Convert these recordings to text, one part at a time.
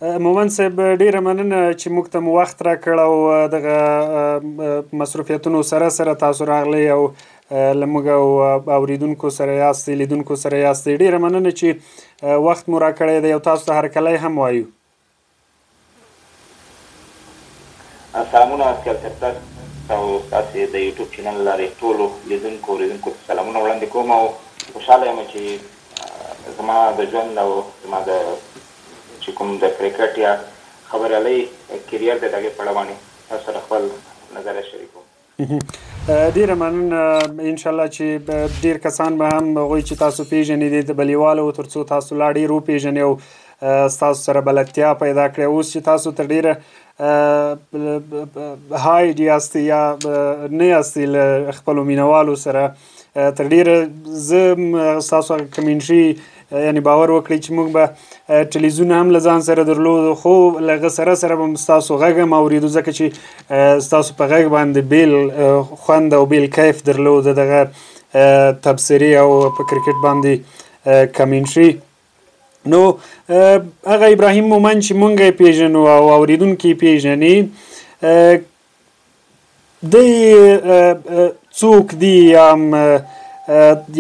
مومند صاحب، ډیره مننه چې موږ ته مو وخت راکړ او دغه مصروفیتونو سره سره تاسو راغلی او له موږ او اوریدونکو سره یاستئ، لیدونکو سره یاستئ. ډیره مننه چې وخت مو راکړی دی او تاسو ته هرکلی هم وایو. سلامونه سیال صاحب، تاسو او ستاسې د یوټیوب چینل لارې ټولو لیدونکو اوریدونکو ته سلامونه وړاندې کوم او خوشحاله یم چې زما د ژوند او زما د چې کوم د کرکټ یا خبریالۍ career دی، د هغې په اړه باندې تاسو سره خپل نظر شریکوم. ډیره مننه. ان شاء الله چې ډیر کسان به هم هغوی چې تاسو پیژني دي ته بلیواله و، ترڅو تاسو لا ډیر وپیژني او ستاسو سره بلدتیا پیدا کړي. اوس چې تاسو تر ډیره hide یاستئ یا نه یاستئ له خپلو مینوالو سره تر ډیره، زه ستاسو commentary، یعنی باور وکړئ چې موږ به ټلویزیون هم له ځان سره درلود، خو له هغه سره سره به ستاسو غږ هم اورېدو، ځکه چې ستاسو په غږ باندې بیل خوند او بیل کیف درلود دغه تبصرې او په کرکټ باندې commentary. نو هغه ابراهیم مومند چې مونږ یې پیژنو او اورېدونکي یې پیژني، دی څوک دی؟ یا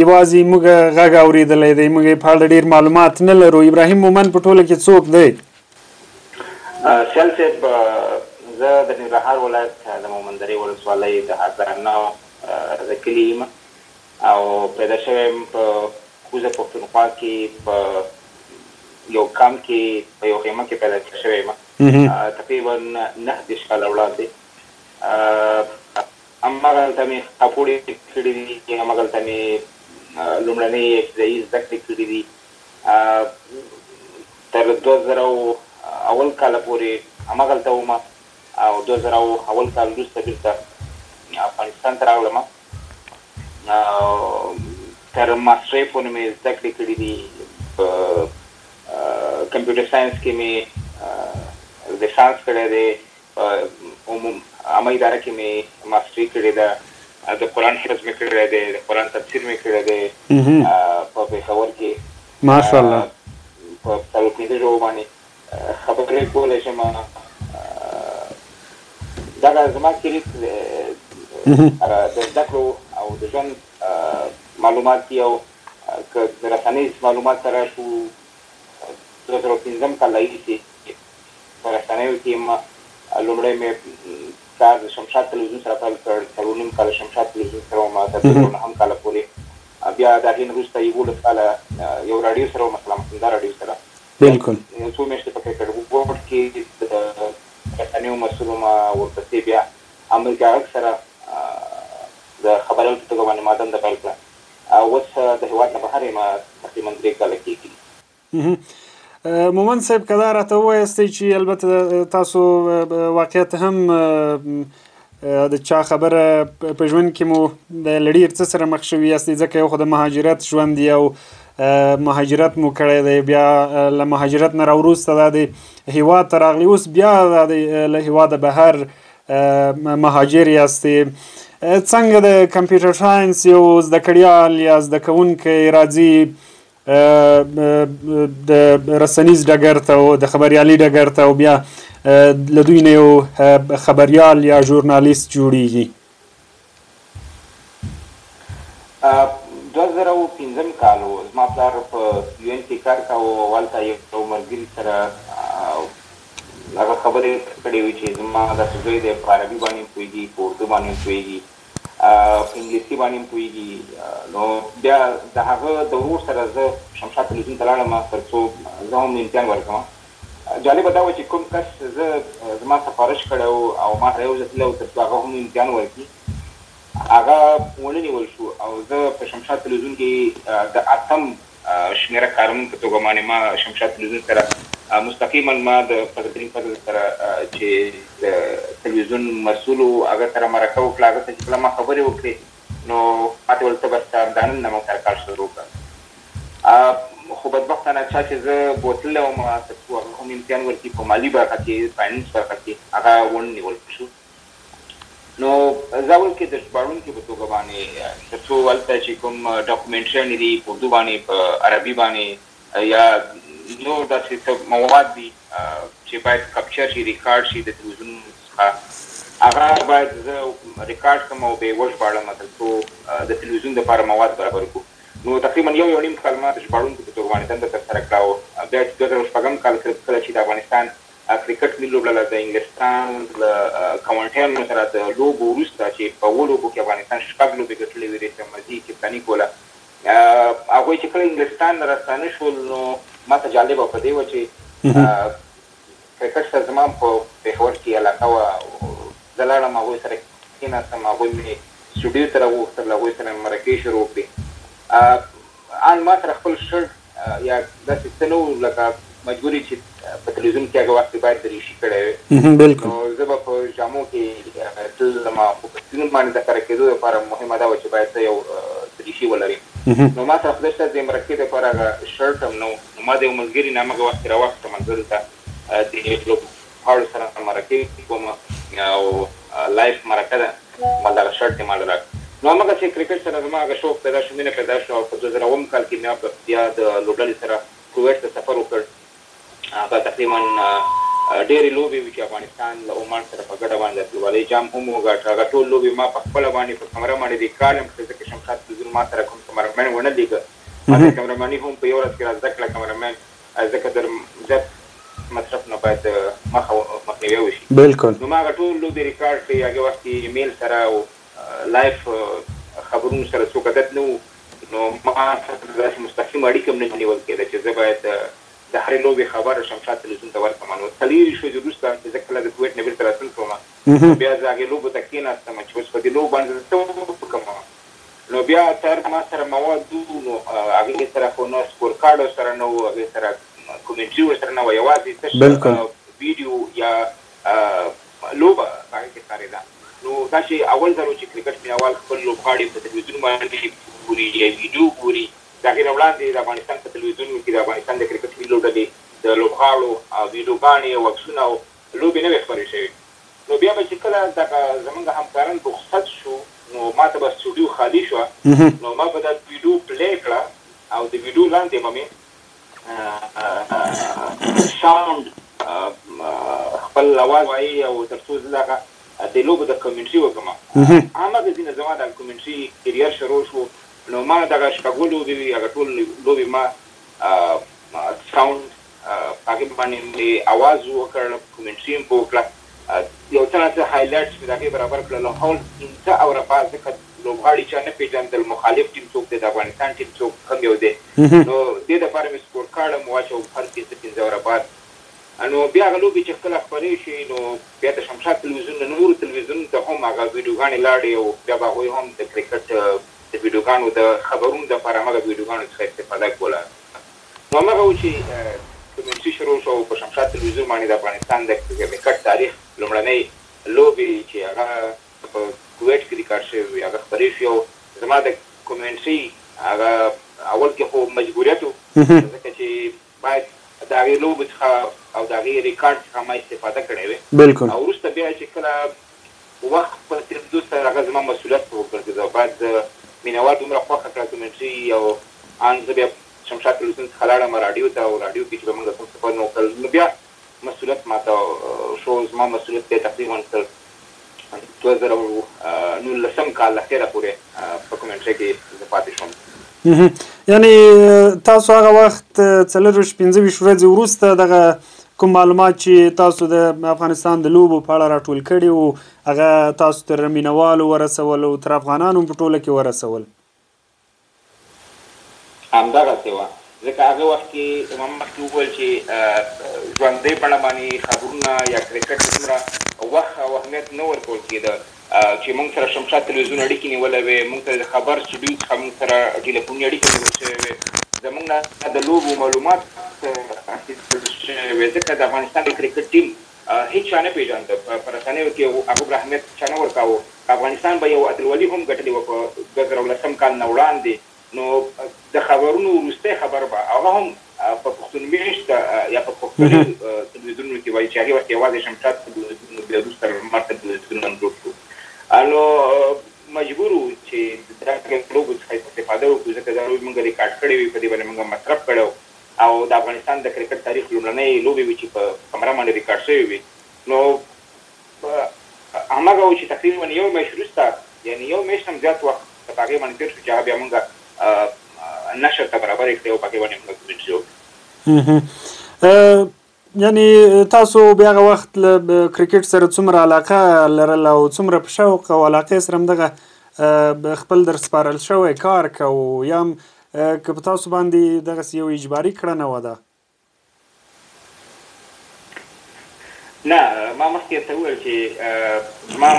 یوازې موږ غږ اورېدلی دی، موږ یې په اړه ډېر معلومات نه لرو. ابراهیم مومند په ټوله کې څوک دی؟ سیال صاحب، زه د ننګرهار ولایت د مومندرې ولسوالۍ د هزارناو د کلي یم او پیدا شوی یم په کوزه پښتونخوا کې، په یو کمپ کې، په یو خیمه کې پیدا شوی یم، تقریبا 39 کاله وړاندې. هماغلته مې خاپوړې کړې دي، هماغلته مې لومړنۍ ابتدایي زده کړې کړې دي. تر 2001 کاله پورې هماغلته وم او 2001 کال وروسته بېرته افغانستان ته راغلم. تر ماسټرۍ پورې مې زده کړې کړې دي. په کمپیوټر ساینس کې مې لیسانس کړی دی، په عامه اداره کې مې ماسټري کړې ده، د قرآن حفظ مې کړی دی، د قرآن تفسیر مې کړی دی په پېښور کې. ماشاءالله. په څلور پنځه ژبو باندې خبرې کولی شم. دغه زما career د زده کړو او د ژوند معلومات دي. او که د رسنیز معلومات ته راشو، 2005 کال راهیسې په رسنیو کې یم. لومړی مې کار د شمشاد تلویزیون سره پیل کړ، 4.5 کاله شمشاد تلویزیون سره وم تر 2009 کاله پورې. بیا د هغې نه وروسته 11 کاله یو راډیو سره وم، سلام وطندار راډیو سره. یو څو میاشتې په کرکټ بورډ کې د رسنیو مسؤل وم. ورپسې بیا امریکا غږ سره د خبریال په توګه باندې ما دنده پیل کړه او اوس د هېواد نه بهر یم، تقریبا 3 کاله کېږي. مومند صاحب، که دا راته ووایاستئ چې البته تاسو واقعیت هم د چا خبره په ژوند کې مو د له ډېر څه سره مخ شوي یاستئ، ځکه یو خو د مهاجرت ژوند دی او مهاجرت مو کړی دی، بیا له مهاجرت نه راوروسته دا دی هېواد ته راغلی، اوس بیا دا دی له هېواده بهر مهاجر یاستئ. څنګه د کمپیوټر ساینس یو زده کړیال یا زده کوونکی راځي د رسنیز ډګر ته او د خبریالي ډګر ته او بیا له دوی نه یو خبریال یا ژورنالیست جوړیږي؟ 2005 کال و، زما پلار په UN کې کار کاوه او هلته یو ملګري سره هغه خبرې کړې وې چې زما داسې زوی دی، په عربي باندې هم پوهېږي، په اردو باندې هم پوهېږي، په انګلیسي باندې هم پوهېږي. نو بیا د هغه د ورور سره زه شمشاد تلویزیون ته لاړم تر څو زه هم امتحان ورکړم. جالبه دا وه چې کوم کس زه زما سفارش کړی و او ما سره یو ځای تللی و تر څو هغه هم امتحان ورکړي، هغه ونه نیول شو او زه په شمشاد تلویزیون کې د اتم شمېره کارمند په توګه باندې ما شمشاد تلویزیون سره مستقیما، ما د فضل کریم فضل سره چې د تلویزیون مسؤل و، هغه سره مرکه وکړه. هغه ته چې کله ما خبرې وکړې نو ماته ویل، ته بس همدا نن نه موږ سره کار شروع کړه. خو بدبختانه چا چې زه بوتللی وم تر څو هغه هم امتحان ورکړي، په مالي برخه کې، finance برخه کې، هغه ونه نیول شو. نو زه اول کې د ژباړونکي په توګه باندې، تر څو هلته چې کوم ډاکومنټریانې دي په اردو باندې، په عربي باندې یا نور داسې څه مواد دي چې باید کپچر شي، ریکارډ شي د تلویزیون څخه، هغه باید زه ریکارډ کړم او بیا یې وژباړم تر څو د تلویزیون دپاره مواد برابر کړو. نو تقریبا یو یو نیم کال ما د ژباړونکي په توګه باندې دنده ترسره کړه او بیا چې 2006 کال کله چې د افغانستان کرکټ ملي لوبډله د انګلستان له کاونټیانو سره د لوبو وروسته چې په اوو لوبو کې افغانستان 6 لوبې ګټلې وې، ریس احمدزي کپتاني کوله، هغوی چې کله انګلستان نه راستانه شول نو ما ته جالبه په دې وه چې کرکټ سره زما په پېښور کې علاقه وه. زه لاړم هغوی سره کېناستم، هغوی مې سټوډیو ته راوغوښتل، هغوی سره مې مرکې شروع کړې. ان ما سره خپل شرټ یا داسې څه نه وو، لکه مجبوري چې په تلویزیون کې هغه وخت کې باید دریشي کړی وي، نو زه به په جامو کې تللم، خو په سکرین باندې د ښکاره کېدو لپاره مهمه دا وه چې باید زه یو دریشي ولرم. نو ما سره خدای شته د مرکې لپاره هغه شرټ هم نه و، نو ما د یو ملګري نه هماغه وخت کې راواخیسته، زه دلته د لوبغاړو سره مرکې کوم او لایف مرکه ده، ما دغه شرټ یې ما له راکړ. نو هماغسې کرکټ سره زما هغه شوق پیدا شو، مینه پیدا شو او په 2007 کال کې مې بیا د لوبډلې سره کویټ ته سفر وکړ. هغه تقریبا ډېرې لوبې وې چې افغانستان له عمان سره په ګډه باندې د اتلولۍ جام هم وګاټه. هغه ټول لوبې ما په خپله باندې په کمره باندې ریکارډ هم کړې، ځکه شمشاد تلویزیون ما سره کوم کمرمین ونه لېږه. ما د کمرمني هم په یو ورځ کې را زده کړه کمرمین، ځکه د زیات مصرف نه باید مخه مخنیوی وشي. بالکل. نو ما هغه ټول لوبې ریکارډ کړې. هغه وخت کې ایمیل سره او لایف خبرونو سره څوک عادت نه وو، نو ما سره داسې مستقیم اړیکه هم نه نیول کېده چې زه باید د هرې لوبې خبر شمشاد تلویزیون ته ورکړم. نو 24 ورځې وروسته چې زه کله د کویټ نه بېرته راستون شوم، بیا زه هغې لوبو ته کېناستم چې اوس په دې لوبو باندې زه څه وکړم. نو بیا تر ما سره مواد وو، نو هغې سره خو نه سکور کارډ ورسره نه وو، هغې سره کومنټري ورسره نه وه، یوازې تش ویډیو یا لوبه هغې کې ښکارېده. نو دا چې اول ځل و چې کرکټ مینهوال خپل لوبغاړي په تلویزیون باندې ګوري یا ویډیو ګوري. د هغې نه وړاندې د افغانستان په تلویزیونونو کې د افغانستان د کرکټ ملي لوبډلې د لوبغاړو ویډیوګانې او عکسونه او لوبې نه وې خپرې شوې. نو بیا به چې کله دغه زمونږ همکاران رخصت شو، نو ما ته به سټوډیو خالي شوه، نو ما به دا ویډیو پلی کړه او د ویډیو لاندې به مې ساونډ خپل اواز وایي او تر څو زه دغه د لوبو د کمنټري وکړم. هماغه ځینې زما د کمنټري کیریر شروع شو. نو ما دغه 6 لوبې وې، هغه ټول لوبې ما ساونډ هغې باندې مې اواز وکړ، کمنټري هم په وکړه، یو څه ناڅه هایلایټس مې د هغې برابر کړل. هول 5 اوره پاس، ځکه لوبغاړي چا نه پېژندل، مخالف ټیم څوک دی، د افغانستان ټیم څوک کوم یو دی، نو دې دپاره مې سکور کارډ هم واچو هر 5 اوره بعد. نو بیا هغه لوبې چې کله خپرې شوې، نو بیا د شمشاد تلویزیون نه نورو تلویزیونونو ته هم هغه ویډیوګانې لاړې او بیا به هغوی هم د کرکټ د ویډیوګانو د خبرونو دپاره هماغه ویډیوګانو څخه استفاده کوله. نو هماغه و چې کمنټري شروع شو او په شمشاد تلویزیون باندې د افغانستان د کرکټ تاریخ لومړنۍ لوبې چې هغه په کویټ کې ریکارډ شوې وې هغه خپرې شوې. او زما د کمنټري هغه اول کې خو مجبوریت و، ځکه چې باید د هغې لوبو څخه او د هغې ریکارډ څخه ما استفاده کړې وې. بالکل. او وروسته بیا چې کله وخت په تېرېدو سره هغه زما مسؤلیت وګرځېده، باید مینهوال دومره خوښه کړه کمنټري او ان زه بیا شمشاد تلویزیون څخه لاړم راډیو ته، او راډیو کې چې به موږ کوم سفرونه وکړل، نو بیا مسؤلیت ماته شو. زما مسؤلیت بیا تقریبا تر 2019 کال اخره پورې په کمنټري کې زه پاتې شوم. یعنی تاسو هغه وخت 24-25 ورځې وروسته دغه کوم معلومات چې تاسو د افغانستان د لوبو په اړه راټول کړي وو هغه تاسو تر مینهوالو ورسول او تر افغانانو په ټوله کې ورسول؟ همدغسې وه، ځکه هغه وخت کې ما مخکې وویل چې ژوندۍ بڼه باندې خبرونه یا کرکټ دومره وخت او اهمیت نه ورکول کېده چې موږ سره شمشاد تلویزیون اړیکې نیولې وې، موږ سره د خبر سټوډیو څخه موږ سره ټلیفوني اړیکې نیول شوې وې، زموږ نه د لوبو معلومات اخیستل شوی وې، ځکه د افغانستان د کرکټ ټیم هیڅ چا نه پېژانده، په رسنیو کې هغومره اهمیت چا نه ورکاوه. افغانستان به یو اتلولي هم ګټلې وه په 2010 کال نه وړاندې، نو د خبرونو وروستی خبر به هغه هم په پښتون مېشته یا په پښتني تلویزیونونو کې وایي چې هغې وخت یوازې شمشاد تلویزیون بیا وروسته لمر تلویزیون هم جوړ شو. نو مجبور وو چې دغه لوبو څخه استفاده وکړو، ځکه دا لوبې موږ ریکارډ کړې وې، په دې باندې موږ مصرف کړی و. او د افغانستان د کرکټ تاریخ لومړنۍ لوبې وې چې په کمره باندې ریکارډ شوې وې. نو هماغه و چې تقریبا یو میاشت وروسته، یعنې یو میاشت هم زیات وخت په هغې باندې تېر شو چې هغه بیا موږ نشر ته برابرې کړې او په هغې باندې موږ کمنټري وکړه. یعنی تاسو بیا هغه وخت له کرکټ سره څومره علاقه لرله او څومره په شوق او علاقې سره هم دغه خپل در سپارل شوی کار کوو، یا هم که په تاسو باندې دغسې یو اجباري کړنه وه ده؟ نه، ما مخکې درته وویل چې زما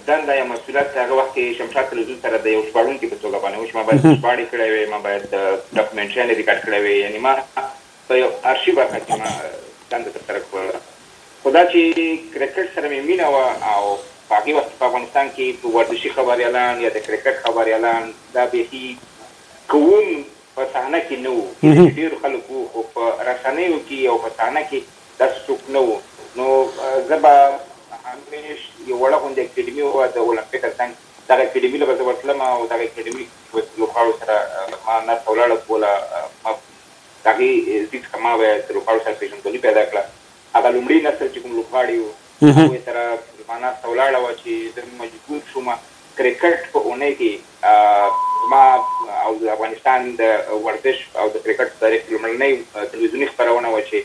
دنده یا مسؤلیت هغه وخت کې شمشاد تلویزیون سره د یو ژباړونکي په توګه باندې و چې ما باید ژباړې کړې وې، ما باید ډاکومنټریانې ریکارډ کړې وې، یعنې ما په یو ارشیف برخه کې ما دنده ترسره کوله. خو دا چې کرکټ سره مې مینه وه او په هغې وخت کې په افغانستان کې ورزشي خبریالان یا د کرکټ خبریالان دا بیخي کوم په صحنه کې نه وو، ډېر خلک وو خو په رسنیو کې او په صحنه کې داسې څوک نه وو. نو زه به همیش یو وړه غوندې اکیډمي وه د اولمپیک تر څنګ، دغه اکیډمي له به زه ورتلم او دغه اکیډمي کې لوبغاړو سره ما ناسته ولاړه کوله. ما د هغې ځای څخه ما به د لوبغاړو سره پېژندګلوي پیدا کړه. هغه لومړي نسل چې کوم لوبغاړي وو هغوی سره زما ناسته ولاړه وه چې زه مجبور شوم کرکټ په اونۍ کې زما او د افغانستان د ورزش او د کرکټ په تاریخ کې لومړنۍ تلویزیوني خپرونه وه چې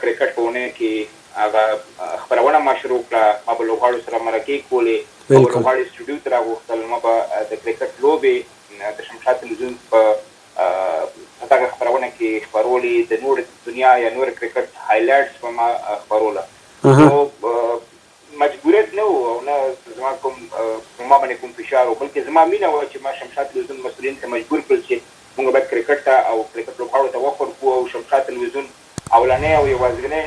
کرکټ په اونۍ کې هغه خپرونه ما شروع کړه. ما به لوبغاړو سره مرکې کولې، ما به لوبغاړي سټوډیو ته راغوښتل، ما به د کرکټ لوبې د شمشاد تلویزیون په دغه خپرونه کې خپرولې، د نور دنیا یا نور کرکټ هایلایټس به ما خپروله. نو مجبوریت نه و او نه زما کوم ما باندې کوم فشار و، بلکې زما مینه وه چې ما شمشاد تلویزیون مسؤلین ته مجبور کړل چې موږ باید کرکټ ته او کرکټ لوبغاړو ته وخت ورکړو. او شمشاد تلویزیون اولنی او یوازینی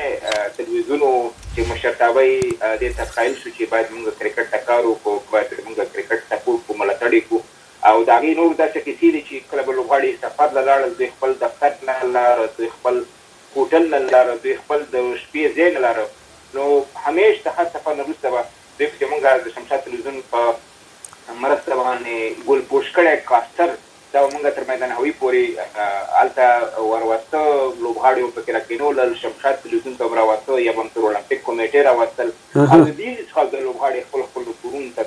تلویزیون و چې مشرتابه یې دې ته قایل شو چې باید موږ کرکټ ته کار وکړو، باید موږ کرکټ سپورټ کړو، ملاتړ یې کړو. او د هغې نور داسې کیسې دي چې کله به لوبغاړي سفر له لاړل، دوی خپل دفتر نه لاره، دوی خپل هوټل نه لاره، دوی خپل د شپې ځای نه لاره. نو همیش د هر سفر نه وروسته به دوی پسې موږ د شمشاد تلویزیون په مرسته باندې ګل پوش کړی کاستر دا به موږ تر میدان هوي پورې هلته وروسته، لوبغاړي به پکې راکېنولل، شمشاد تلویزیون ته به راوسته یا به هم تر اولمپیک کمېټې راوستل او د دې څخه د لوبغاړي خپل خپلو کورونو ته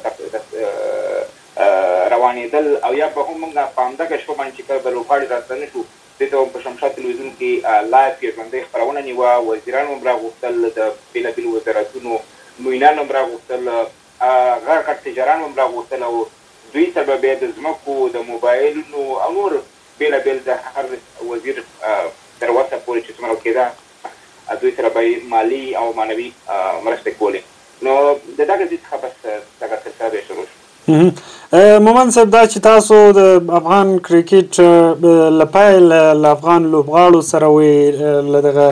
روانېدل. او یا به هم موږ په همدغه شپه باندې چې کله به لوبغاړي راستانه شو، دې ته په شمشاد تلویزیون کې لایف یا ژوندۍ خپرونه نیوه، وزیران هم راغوښتل، د بېلابېلو وزارتونو معینان هم راغوښتل، غټ غټ تجاران هم راغوښتل او دوی سره به بیا د ځمکو، د موبایلونو او نور بېلابېل د هر وزیر تر وسه پورې چې څومره کېده دوی سره به یې مالي او معنوي مرستې کولې. نو د دغه ځای څخه بس دغه سلسله بیا شروع شوه. مومند صاحب، دا چې تاسو د افغان کرکټ له پیل له افغان لوبغاړو سره وئ، له دغه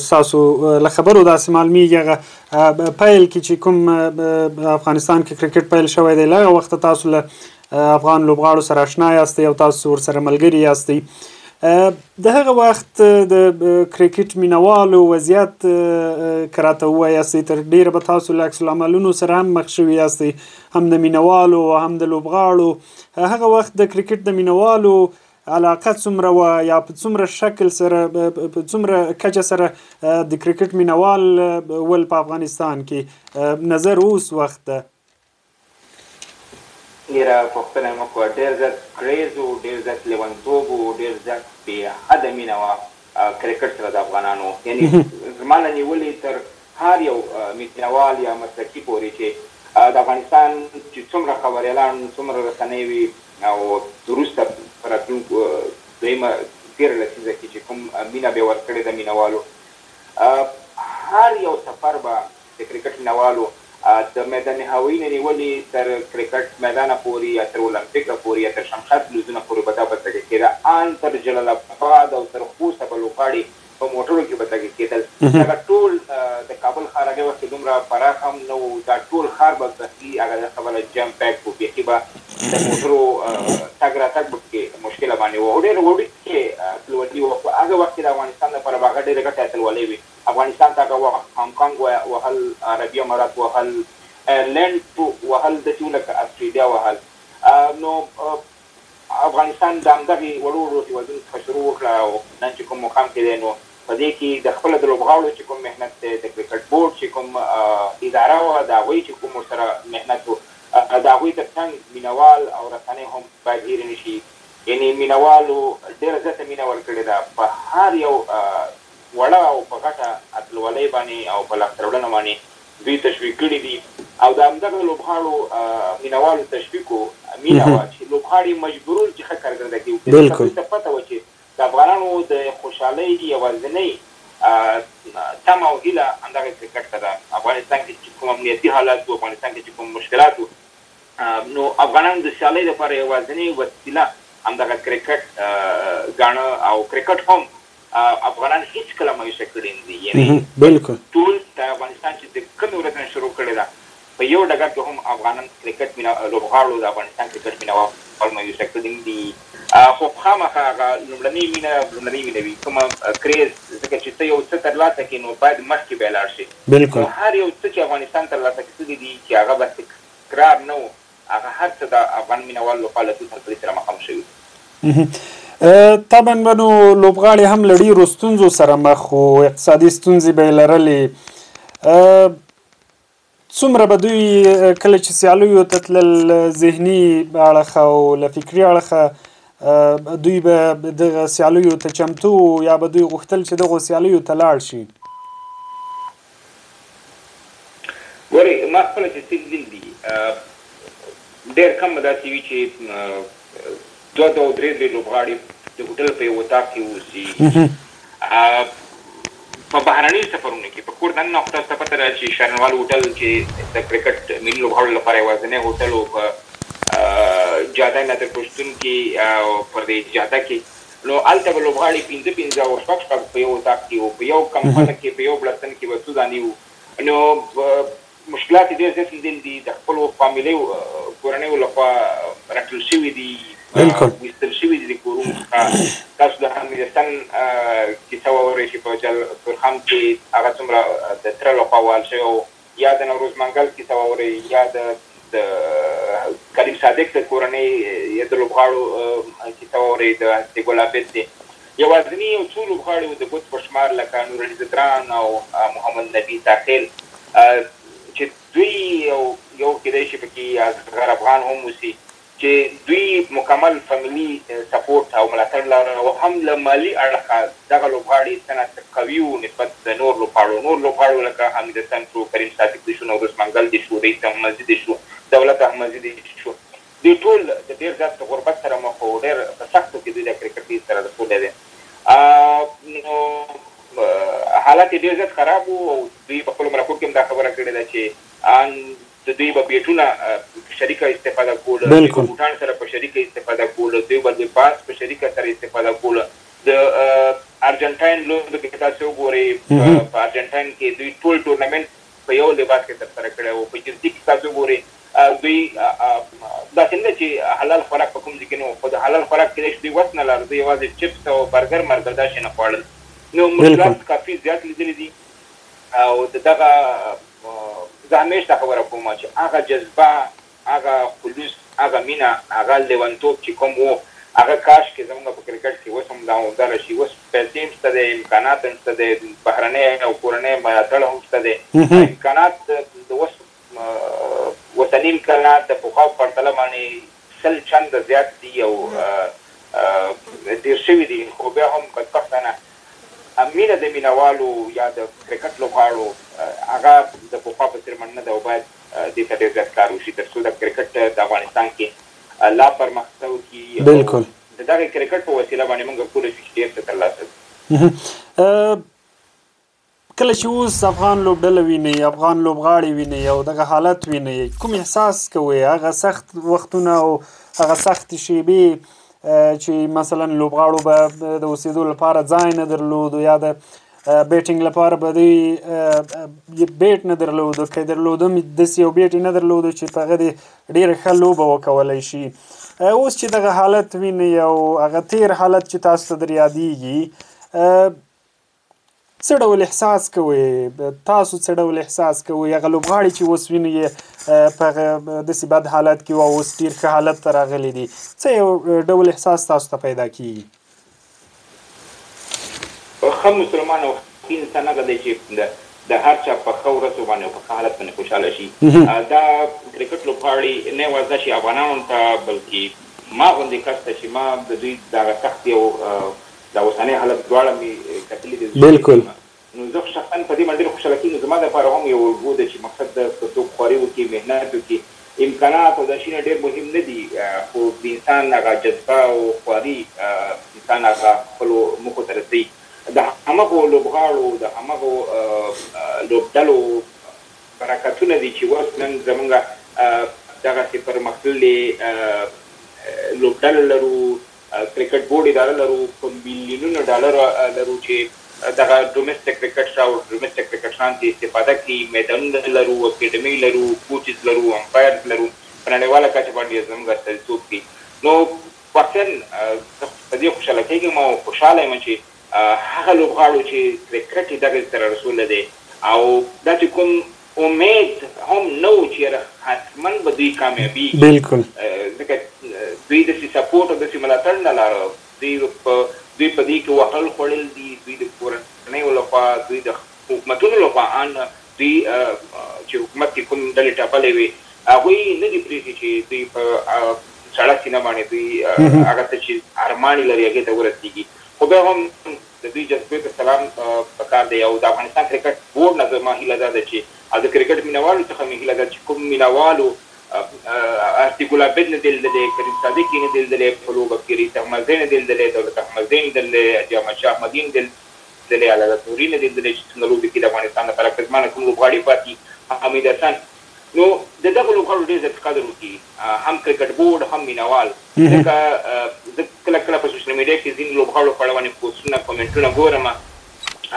ستاسو له خبرو داسې معلومیږي هغه پیل کې چې کوم افغانستان کې کرکټ پیل شوی دی، له هغه وخته تاسو له افغان لوبغاړو سره آشنا یاستئ او تاسو ورسره ملګري یاستئ. د هغه وخت د کرکټ مینوالو وضعیت که راته ووایاستئ، تر ډېره به تاسو له عکس العملونو سره هم مخ شوي یاستئ، هم د مینوالو هم د لوبغاړو. هغه وخت د کرکټ د مینوالو علاقه څومره وه یا په څومره شکل سره، په څومره کچه سره د کرکټ مینوال ول په افغانستان کې نظر اوس وخت ده؟ ډېره پوښتنه مې وکړه. ډېر زیات کریز و، ډېر زیات لیونتوب و، ډېر زیات بې حده مینه وه کرکټ سره د افغانانو. یعنې زما نه نیولې تر هر یو مینوال یا مسلکي پورې چې د افغانستان چې څومره خبریالان، څومره رسنۍ وي او وروسته په راتلونکو دویمه تېره لسیزه کې چې کوم مینه به ورکړې ده مینوالو، هر یو سفر به د کرکټ مینوالو د میدان هوایي نه نیولې تر کرکټ میدانه پورې یا تر اولمپیکه پورې یا تر شمشاد تلویزیونه پورې به دا بدرګه کېده، ان تر جلال اباد او تر خوسته به لوبغاړي په موټرو کې بدرګه کېدل. دغه ټول د کابل ښار هغې وخت کې دومره پراخ هم نه و، دا ټول ښار به بیخي هغه خبره جم پیک و، بیخي به د موټرو تګ راتګ به پکې مشکله باندې و او ډېره وړوکې اتلولي وه. خو هغه وخت کې د افغانستان لپاره به هغه ډېره غټه اتلولۍ وي. افغانستان ته هغه وخت هانګ کانګ وهل، عربي امارات وهل، ایرلینډ وهل، داسې و لکه اسټرالیا وهل. نو افغانستان د همدغې وړو وړو هېوادونو څخه شروع وکړه او نن چې کوم مقام کې دی، نو په دې کې د خپله د لوبغاړو چې کوم محنت دی، د کرکټ بورډ چې کوم اداره وه، د هغوی چې کوم ورسره محنت و، د هغوی تر څنګ مینوال او رسنۍ هم باید هېرې نه شي. یعنې مینوالو ډېره زیاته مینه ورکړې ده په هر یو وړه او په غټه اتلولۍ باندې او په لاسته راوړنه باندې دوی تشویق کړي دي، او د همدغه لوبغاړو مینوالو تشویق و مینه وه چې لوبغاړي مجبورول چې ښه کارکردګي وکړي. دوی ته پته وه چې د افغانانو د خوشحالۍ یوازینۍ تمه او هیله همدغه کرکټ ته ده. افغانستان کې چې کوم امنیتي حالات وو، افغانستان کې چې کوم مشکلات وو، نو افغانانو د سیالۍ لپاره یوازینۍ وسیله همدغه کرکټ ګاڼه، او کرکټ هم افغانان هیڅ کله مایوسه کړي نه دي. یعنې ټول د افغانستان چې د کومې ورځې نه شروع کړې ده، په یو ډګر کې هم افغانان کرکټ مینه لوبغاړو د افغانستان کرکټ مینهوال مایوسه کړي نه دي. خو خامخا هغه لومړنۍ مینه لومړنۍ مینه وي، کومه کریز، ځکه چې ته یو څه ترلاسه کړې نو باید مخکې بیا لاړ شې. نو هر یو څه چې افغانستان ترلاسه کړي دي چې هغه به تکرار نه و، هغه هر څه د افغان مینهوالو لخوا له تود هرکلي سره مخامخ شوي. طبعا به نو لوبغاړي هم له ډېرو ستونزو سره مخ وو، اقتصادي ستونزې به یې لرلې. څومره به دوی کله چې سیالیو ته تلل ذهني اړخه او له فکري اړخه دوی به دغه سیالیو ته چمتو وو، یا به دوی غوښتل چې دغو سیالیو ته لاړ شي؟ ګورئ، ما خپله چې څه لیدلي دي، ډېر کم به داسې وي چې دوه دوه او درې درې لوبغاړي د هوټل په یو اتاق کې اوسي. په بهرنیو سفرونو کې، په کور دننه خو تاسو ته پته ده چې شرنوال هوټل چې د کرکټ ملي لوبغاړو لپاره یوازینی هوټل و په جاده نادر پښتون کې او پر دې جاده کې، نو هلته به لوبغاړي پنځه پنځه او شپږ شپږ په یو اتاق کې وو، په یو کمپله کې، په یو بړستن کې به څو دانې وو. نو مشکلات یې ډېر زیات لیدلي دي، د خپلو فامیلیو کورنیو لخوا رټل شوي دي، ویستل شوي دي د کورونو څخه. تاسو د حمید حسن کیسه واورئ چې په جل تورخم کې هغه څومره د تره لخوا وهل شوی و، یا د نوروز منګل کیسه واورئ، یا د کریم صادق د کورنۍ یا د لوبغاړو کیسه واورئ، د ګل عابد دی. یوازیني یو څو لوبغاړي وو د ګوت په شمار لکه نور علي ځدران او محمد نبي ساخیل، چې دوی یو کېدای شي پکې اصغر افغان هم اوسي، چې دوی مکمل فامیلي سپورټ او ملاتړ لاره او هم له مالي اړخه دغه لوبغاړي څه نا څه قوي وو نسبت د نور لوبغاړو. نور لوبغاړو لکه حمید حسن شو، کریم صادق دې شو، نوروز منګل دې شو، رئیس احمدزي دې شو، دولت احمدزي دې شو، دوی ټول د ډېر زیات غربت سره مخ وو، ډېر په سختو کې دوی د کرکټ لیګ سره رسولی دی. نو حالت یې ډېر زیات خراب وو، او دوی په خپلو مرکو کې هم دا خبره کړې ده چې ان د دوی به بیټونه شریکه استفاده کوله، دوی به بوټان سره په شریکه استفاده کوله، دوی به لباس په شریکه سره استفاده کوله. د ارجنټاین لوبې کې تاسو وګورئ، په ارجنټاین کې دوی ټول ټورنمنټ په یو لباس کې ترسره کړی و. په جرسي کې تاسو وګورئ، دوی داسې نه چې حلال خوراک په کوم ځای کې نه و، خو د حلال خوراک کېدای شي دوی وس نه لاره، دوی یوازې چپس او برګر مرګر دا شی نه خوړل. نو مشکلات کافي زیات لیدلي دي، او د دغه زه همیش دا خبره کوم چې هغه جذبه، هغه خلوص، هغه مینه، هغه لیونتوب چې کوم وو، هغه کاش کې زموږ په کرکټ کې اوس هم دوامداره شي. اوس پیسې هم شته دی، امکانات هم شته دی، بهرنی او کورنی ملاتړ هم شته دی. امکانات د اوس اوسني امکانات د پخوا په پرتله باندې 100 چنده زیات دي او ډېر شوي دي، خو بیا هم بدبختانه مینه د مینهوالو یا د کرکټ لوبغاړو هغه د پخوا په څېر باندې نه ده، او باید دې ته ډېر زیات کار وشي تر څو د کرکټ د افغانستان کې لا پرمختګ وکړي. د دغه کرکټ په وسیله باندې موږ کولی شو چې ډېر څه ترلاسه کړو. کله چې اوس افغان لوبډله وینئ، افغان لوبغاړي وینئ او دغه حالت وینئ، کوم احساس کوئ؟ هغه سخت وختونه او هغه سختې شیبې چې مثلا لوبغاړو به د اوسېدو لپاره ځای نه درلود، یا د بیټینګ لپاره به دوی بیټ نه درلود، که درلود هم داسې یو بیټ یې نه درلود چې په هغه دې ډېره ښه لوبه وکولی شي. اوس چې دغه حالت وینئ او هغه تېر حالت چې تاسو ته در یادېږي، څه ډول احساس کوئ؟ تاسو څه ډول احساس کوئ؟ هغه لوبغاړي چې اوس وینئ په هغه داسې بد حالت کې وو او اوس ډېر ښه حالت ته راغلي دي، څه یو ډول احساس تاسو ته پیدا کیږي؟ ښه مسلمان او ښه انسان هغه دی چې د هر چا په ښه ورځو باندې او په ښه حالت باندې خوشحاله شي. دا کرکټ لوبغاړي نه یوازې دا چې افغانانو ته، بلکې ما غوندې کس ته چې ما د دوی دغه سختي او دا اوسنی حالت دواړه مې کتلي دي. نو زه شخصا په دې باندې ډېر خوشحاله کېږم. زما دپاره هم یو الګو ده چې مقصد د که څوک خواري وکړي، محنت وکړي، امکانات او دا شیونه ډېر مهم نه دي، خو د انسان هغه جذبه او خواري انسان هغه خپلو موخو ته رسوي. د همغو لوبغاړو، د همغو لوبډلو برکتونه دي چې اوس نن زمونږ دغسې پرمختللې لوبډله لرو، کرکټ بورډ اداره لرو، په میلیونونو ډالر لرو چې دغه ډومېسټک کرکټ او ډومېسټک کرکټران ترې استفاده کوي. میدانونه لرو، اکیډمۍ لرو، کوچز لرو، امپایرز لرو، په نړیواله کچه باندې زموږ استازیتوب کوي. نو واقعا زه په دې خوشحاله کېږم او خوشحاله یم چې هغه لوبغاړو چې کرکټ یې دغې ته رسولی دی، او داسې کوم امید هم نه و چې یاره حتما به دوی کامیابېږي. ځکه دوی داسې سپورټ او داسې ملاتړ نه لاره. دوی په دې کې وهل خوړل دي، دوی د کورنیو لخوا، دوی د حکومتونو لخوا، ان دوی چې حکومت کې کوم ډلې ټاپلې وي هغوی نه دي پرېښي چې دوی په سړه سینه باندې دوی هغه څه چې ارمان یې لري هغې ته ورسېږي. خو بیا هم د دوی جذبې ته سلام پکار دی. او د افغانستان کرکټ بورډ نه زما هیله دا ده چې، او د کرکټ مینهوالو څخه مې هیله ده چې کوم مینهوالو ارتي ګلابد نه دی لیدلی، کریم صادق یې نه دی لیدلی په لوبه کې، رئیس احمدزی نه دی لیدلی، دولت احمدزی نه دی لیدلی، حاجي احمد شاه احمدي نه دی لیدلی، عدالت نوري نه دی لیدلی چې څنګه لوبې کوي د افغانستان لپاره، که زما نه کوم لوبغاړي پاتې حمید حسن، نو د دغو لوبغاړو ډېر زیات قدر وکړي، هم کرکټ بورډ هم مینهوال. ځکه زه کله کله په سوشل میډیا کې ځینې لوبغاړو په اړه باندې پوسټونه کومنټونه ګورم،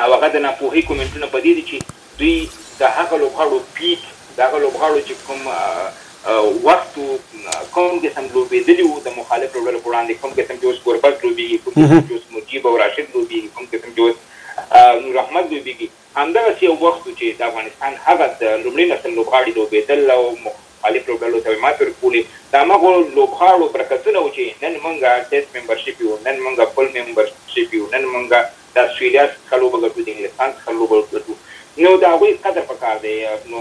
او هغه د ناپوهۍ کومنټونه په دې دي چې دوی د هغه لوبغاړو پیک، د هغه لوبغاړو چې کوم وخت کوم قسم لوبېدلي وو د مخالف لوبډلو په وړاندې، کوم قسم چې اوس ګوربز لوبېږي، کوم قسم چې اوس مجیب او راشد لوبېږي، کوم قسم چې اوس نور احمد لوبېږي، همدغسې یو وخت و چې د افغانستان هغه د لومړي نسل لوبغاړي لوبېدل او مخالف لوبډلو ته یې ماتې ورکولې. د هماغو لوبغاړو برکتونه و چې نن موږ ټیسټ ممبرشپ یو، نن موږ فل ممبرشپ یو، نن موږ د اسټرالیا څخه لوبه ګټو، د انګلستان څخه لوبه ګټو. نو د هغوی قدر پکار دی. نو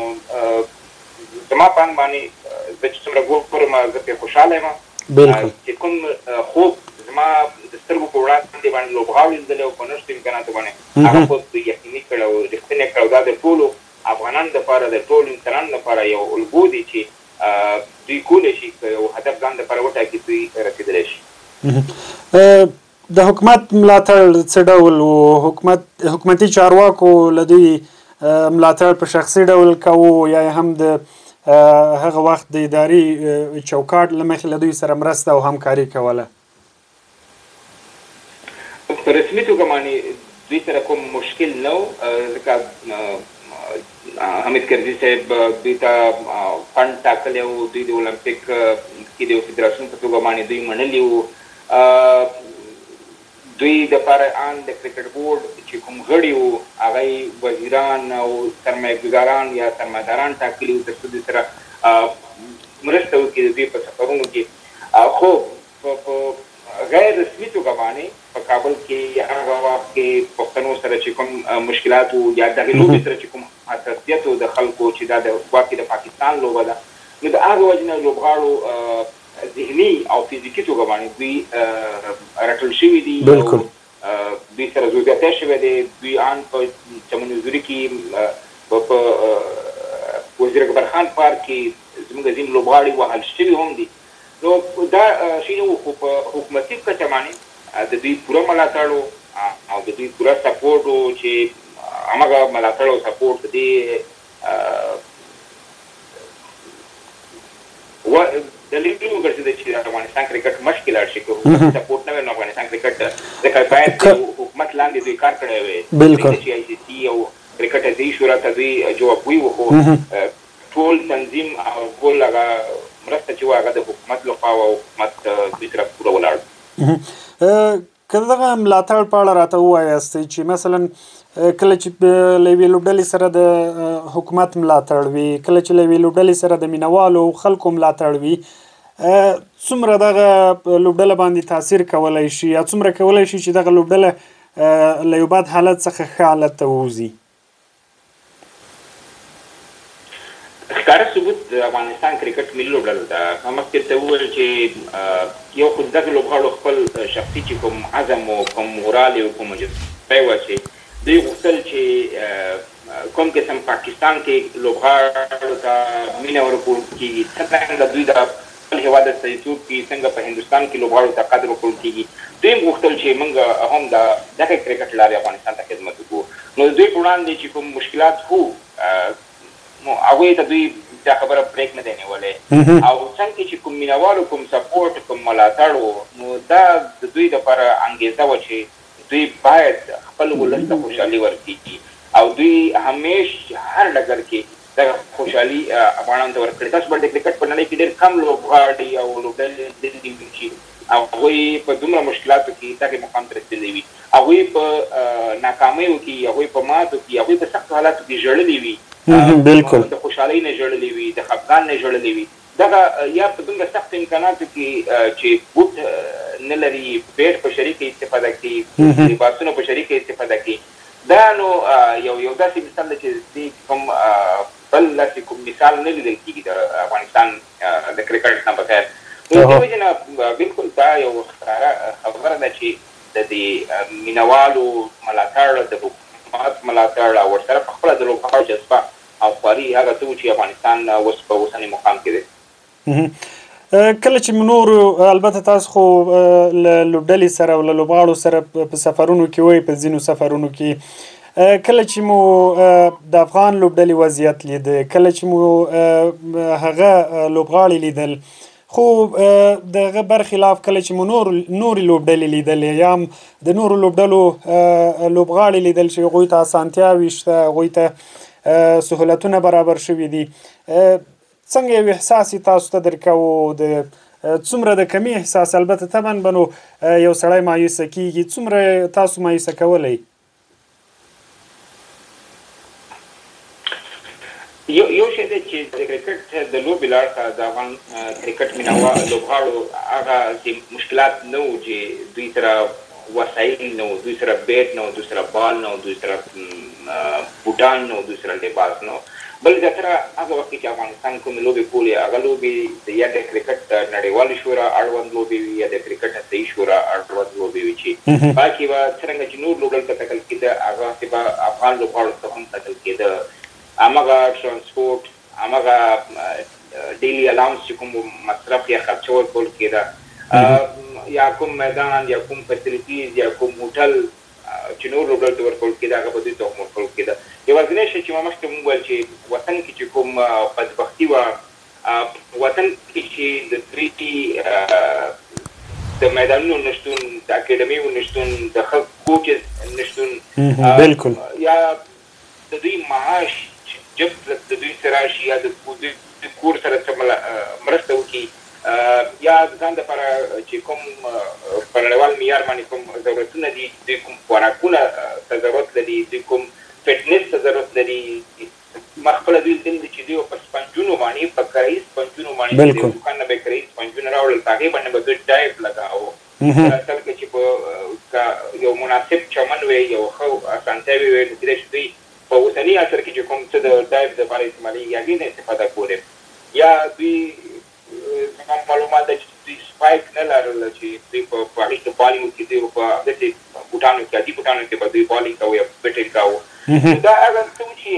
زما په اند باندې زه چې څومره ګورم زه پرې خوشحاله یم چې کوم خوب زما د سترګو په وړاندې باندې لوبغاړي لیدلی او په نشتو امکاناتو باندې هغه خوب دوی یقیني کړ او رښتینی کړ. او دا د ټولو افغانانو دپاره، د ټولو انسانانو لپاره یو الګو دی چې دوی کولی شي که یو هدف ځان دپاره وټاکي دوی رسېدلی شي. د حکومت ملاتړ څه ډول و؟ حکومتي چارواکو له دوی ملاتړ په شخصي ډول کوو، یا هم د هغه وخت د اداري چوکاټ له مخې له دوی سره مرسته او همکاري کوله؟ په رسمي توګه باندې دوی سره کوم مشکل نه و، ځکه حامد کرزي صاحب دوی ته فنډ ټاکلی و، دوی د المپیک کې د یو فدراسیون په توګه باندې دوی منلي وو. دوی دپاره ان د کرکټ بورډ چې کوم غړي وو هغه یې وزیران او سرمایه ګزاران یا سرمایهداران ټاکلي وو تر څو دوی سره مرسته وکړي د دوی په سفرونو کې. خو په غیر رسمي توګه باندې په کابل کې هغه وخت کې پښتنو سره چې کوم مشکلات وو، یا دغې لوبې سره چې کوم حساسیت وو د خلکو چې دا د ګواکې د پاکستان لوبه ده، نو د هغې وجې نه لوبغاړو ذهني او فزیکي توګه باندې دوی رټل شوي دي. دوی سره زور زیاتی شوی دی. دوی ان په چمن حضوري کې په وزیر اکبر خان پارک کې زموږ ځینې لوبغاړي وهل شوي هم دي. نو دا شی نه و، خو په حکومتي کچه باندې د دوی پوره ملاتړ و او د دوی پوره سپورټ و چې هماغه ملاتړ او سپورټ د دې دلیل وګرځېده چې د افغانستان کرکټ مخکې لاړ شي. که حکومتي سپورټ نه وي نو افغانستان کرکټ، ځکه باید حکومت لاندې دوی کار کړی وي، چې آی سي سي او کرکټ ځایي شورا ته دوی جوابګوی وو، خو ټول تنظیم او ټول هغه مرسته چې وه هغه د حکومت لخوا وه او حکومت دوی سره پوره ولاړ. که دغه ملاتړ په اړه راته ووایاست چې مثلا کله چې له یوې لوبډلې سره د حکومت ملاتړ وي، کله چې له یوې لوبډلې سره د مینوالو خلکو ملاتړ وي، څومره دغه لوبډله باندې تاثیر کولای شي یا څومره کولای شي چې دغه لوبډله له یو بد حالت څخه ښه حالت ته ووځي؟ ښکاره ثبوت د افغانستان کرکټ ملي لوبډله ده. ما مخکې درته وویل چې یو خو دغه لوبغاړو خپل شخصي چې کوم عزم او کوم مورال او کوم جذبه وه چې دوی غوښتل چې کوم قسم پاکستان کې لوبغاړو ته مینه ورکول کېږي، څرنګه دوی د خپل هېواد استازیتوب کوي، څنګه په هندوستان کې لوبغاړو ته قدر ورکول کېږي، دوی هم غوښتل چې موږ هم د دغه کرکټ لارې افغانستان ته خدمت وکړو. نو د دوی په وړاندې چې کوم مشکلات وو نو هغوی ته دوی دا خبره بریک نه دی نیولی، او څنګه چې کوم مینوالو کوم سپورټ کوم ملاتړ و نو دا د دوی لپاره انګیزه وه چې دوی باید خپل ولس ته خوشحالي ورکړي، او دوی همیش هر ډګر کې دغه خوشحالي افغانانو ته ورکړي. تاسو به د کرکټ په نړۍ کې ډېر کم لوبغاړي او لوبډلې لیدلي وي چې هغوی په دومره مشکلاتو کې دغه مقام ته رسېدلي وي، هغوی په ناکامیو کې، هغوی په ماتو کې، هغوی په سختو حالاتو کې ژړلي وي، بالکل د خوشحالۍ نه ژړلي وي، د خفګان نه ژړلي وي، دغه یا په دومره سختو امکاناتو کې چې بوټ نه لري، بیټ په شریکه استفاده کوي، لباسونه په شریکه استفاده کوي، دا نو یو یو داسې مثال دی چې دې کوم بل داسې کوم مثال نه لیدل کېږي د افغانستان د کرکټ نه بغیر. نو دې وجې نه بالکل دا یو ښکاره خبره ده چې د دې مینوالو ملاتړ، د حکومت ملاتړ او ورسره په خپله د لوبغاړو جذبه او خواري هغه څه وو چې افغانستان اوس په اوسني مقام کې دی. کله چې نور البته تاسو خو له لوبډلې سره او له لوبغاړو سره په سفرونو کې وئ، په ځینو سفرونو کې کله چې مو د افغان لوبډلې وضعیت لید، کله چې مو هغه لوبغاړي لیدل، خو د هغه برخلاف کله چې مو نورې لوبډلې لیدلې یا هم د نورو لوبډلو لوبغاړي لیدل چې هغوی ته اسانتیاوې شته، هغوی ته سهولتونه برابر شوي دي، څنګه یو احساس یې تاسو ته درکاوه؟ د څومره د کمي احساس؟ البته طبعا به نو یو سړی مایوسه کیږي، څومره تاسو مایوسه کولی؟ یو شی دی چې د کرکټ د لوبې له اړخه د افغان کرکټ مینهوال لوبغاړو هغه چې مشکلات نه وو چې دوی سره وسایل نه وو، دوی سره بیټ نه وو، دوی سره بال نه وو، دوی سره بوټان نه وو، دوی سره لباس نه وو. بل زیاتره هغه وخت کې چې افغانستان کومې لوبې کولې هغه لوبې د یا د کرکټ د نړیوالې شورا اړوند لوبې وي یا د کرکټ اسیایي شورا اړوند لوبې وي چې پکې به څرنګه چې نور لوبډلو ته کتل کېده هغسې به افغان لوبغاړو ته هم کتل کېده. همغه ترانسپورت، همغه ډیلی الاونس چې کوم مصرف یا خرچه ورکول کېده، یا کوم میدان یا کوم فسیلیټیز یا کوم هوټل چې نور لوبډلو ته ورکول کېده هغه به دوی ته هم ورکول کېده. یوازینی شی چې ما مخکې هم وویل چې وطن کې چې کوم بدبختي وه، وطن کې چې د دوی د میدانونو نشتون، د اکاډمیو نشتون، د ښه کوچز نشتون، بالکل یا د دوی معاش چې جب د دوی سره راشي یا د دوی کور سره څه مرسته وکړي، یا ځان دپاره چې کوم په نړیوال معیار باندې کوم ضرورتونه دي، دوی کوم خوراکونه ته ضرورت لري، دوی کوم فټنس ته ضرورت لري. ما خپله دوی لیدل دي چې دوی په سپنجونو باندې، په کرایي سپنجونو باندې، د دوکان نه به یې کرایي سپنجونه راوړل، په هغې باندې به دوی ډایف لګاوه. اصل کې چې په یو مناسب چمن وي، یو ښه اسانتیاوې وي، نو کېدای شي دوی په اوسني عصر کې چې کوم څه د ډایف دپاره استعمالېږي هغې نه استفاده کولای. یا دوی زما معلومات ده چې دوی سپایک نه لرل چې دوی په هغې کې بالینګ وکړي، دوی په داسې بوټانو کې، عادي بوټانو کې به دوی بالینګ کاوه یا بیټینګ کاوه. دا هغه څه وو چې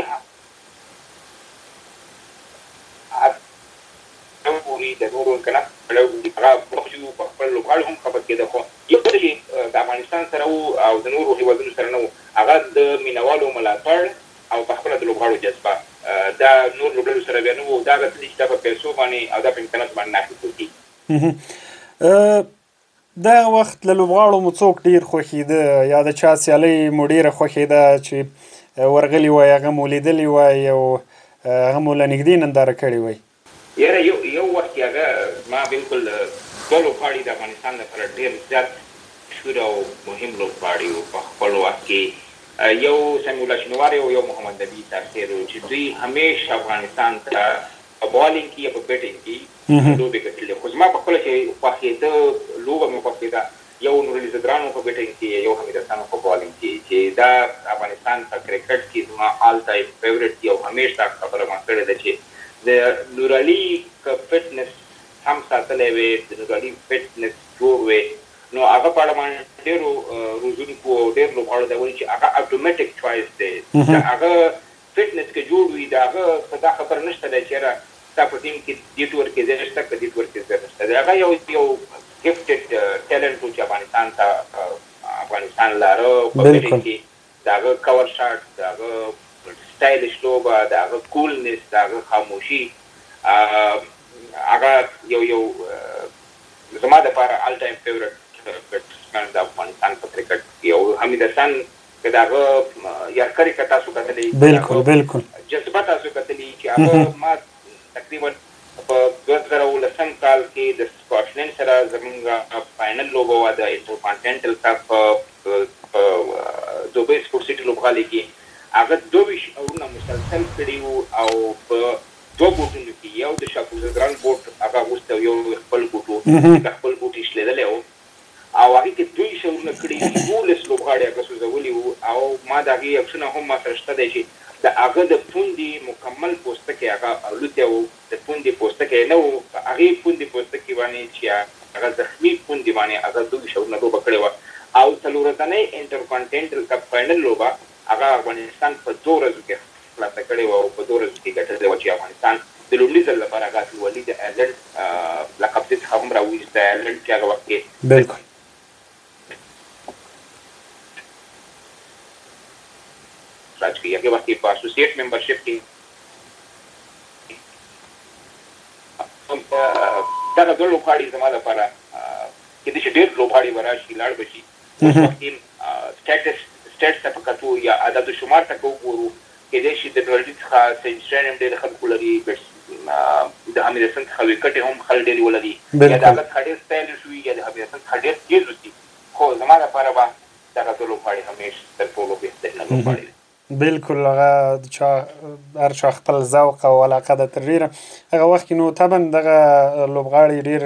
وګوري د نورو امکانات هغه په خپل لوبغاړو هم خفه کېده. خو یو څه چې د افغانستان سره وو او د نورو هېوادونو سره نه وو، هغه د مینهوالو ملاتړ او په خپله د لوبغاړو جذبه، دا نور لوبډلو سره بیا نه وو. دا هغه څه دي چې دا په پیسو باندې او دا په امکاناتو باندې نه اخیستل کېږي. دغه وخت له لوبغاړو مو څوک ډېر خوښېده یا د چا سیالۍ مو ډېره خوښېده چې ورغلي وای، هغه مو لیدلي وای او هغه مو له نږدې ننداره کړې وای؟ یاره یو وخت کې هغه ما بالکل دوه لوبغاړي د افغانستان لپاره ډېر زیات مشهور او مهم لوبغاړي وو په خپل وخت کې. یو سمیع الله شینواری او یو محمد نبي عیسی خیل وو چې دوی همیش افغانستان ته په بالینګ کې یا په بیټینګ کې لوبې ګټلې. خو زما په خپله چې خوښېده، لوبه مې خوښېده، یو نورعلي ځدران و په بیټینګ کې، یو حمید حسن و په بالینګ کې، چې دا افغانستان په کرکټ کې زما آل ټایم فیورټ دي. او همیش دا خبره ما کړې ده چې د نورعلي که فټنس سم ساتلی وی، د نورعلي فټنس جوړ وی، نو هغه په اړه باندې ډېرو روزونکو او ډېر لوبغاړو دا ویلي چې هغه اټومیټک چوایس دی. د هغه فټنس که جوړ وي، د هغه څه دا خبره نشته دی چې یاره ستا په ټیم کې دې ټور کې ځای شته که دې ټور کې ځای نشته دی. هغه یو یو ګفټډ ټیلنټ و چې افغانستان ته افغانستان لاره. په بیټینګ کې د هغه کور شاټ، د هغه سټایلیش لوبه، د هغه کولنس، د هغه خاموشي، هغه یو یو زما د پاره آل ټایم فیورټ بیټسمن د افغانستان په کرکټ کې. او حمید حسن که د هغه یارکرې که تاسو کتلې، بالکل جذبه تاسو کتلې چې هغه ما تقریبا په 2010 کال کې د سکاټلند سره زمونږ فاینل لوبه وه د انټرکانټیننټل کپ په دوبۍ سپورټ سیټي لوبغالي کې، هغه 22 اورونه مسلسل کړي وو او په دوه بوټونو کې، یو د شاپور ځدران بوټ هغه اغوستی او یو خپل بوټ و، ځکه خپل بوټ یې شلېدلی و، او هغې کې 22 اورونه کړي، 11 لوبغاړي هغه سوځولي وو. او ما د هغې عکسونه هم ما سره شته دی چې د هغه د پوندې مکمل پوستکی هغه الوتی و، د پوندې پوستکی نه و، په هغې پوندې پوستکي باندې چې هغه زخمي پوندې باندې هغه 22 اورونه لوبه کړې وه. او څلور ورځنۍ انټرکانټیننټل کپ فاینل لوبه هغه افغانستان په 2 ورځو کې خلاصه کړې وه او په 2 ورځو کې ګټلې وه چې افغانستان د لومړي ځل لپاره هغه اتلولي د ایرلنډ له قبضې څخه هم راوویسته. ایرلنډ چې هغه وخت کې راج کوي، هغې وخت کې په اسوسیټ ممبرشپ کې دغه دوه لوبغاړي زما لپاره کېدای شي ډېر لوبغاړي به راشي لاړ به شي. اوس وخت کې سټیټس ته په کتو یا عدد شمار ته که وګورو، کېدای شي د نورعلي څخه سنچري هم ډېر خلک ولري، د حمید حسن څخه ویکټې هم خلک ډېرې ولري، یا د هغه څخه ډېر سټایلیش وي، یا د حمید حسن څخه ډېر تېز وسي، خو زما لپاره به دغه دوه لوبغاړي همیش تر ټولو بهترینه لوبغاړي وي. بالکل، هغه چا هر چا خپل ذوق او علاقه ده. تر ډېره هغه وخت کې نو طبعا دغه لوبغاړي ډېر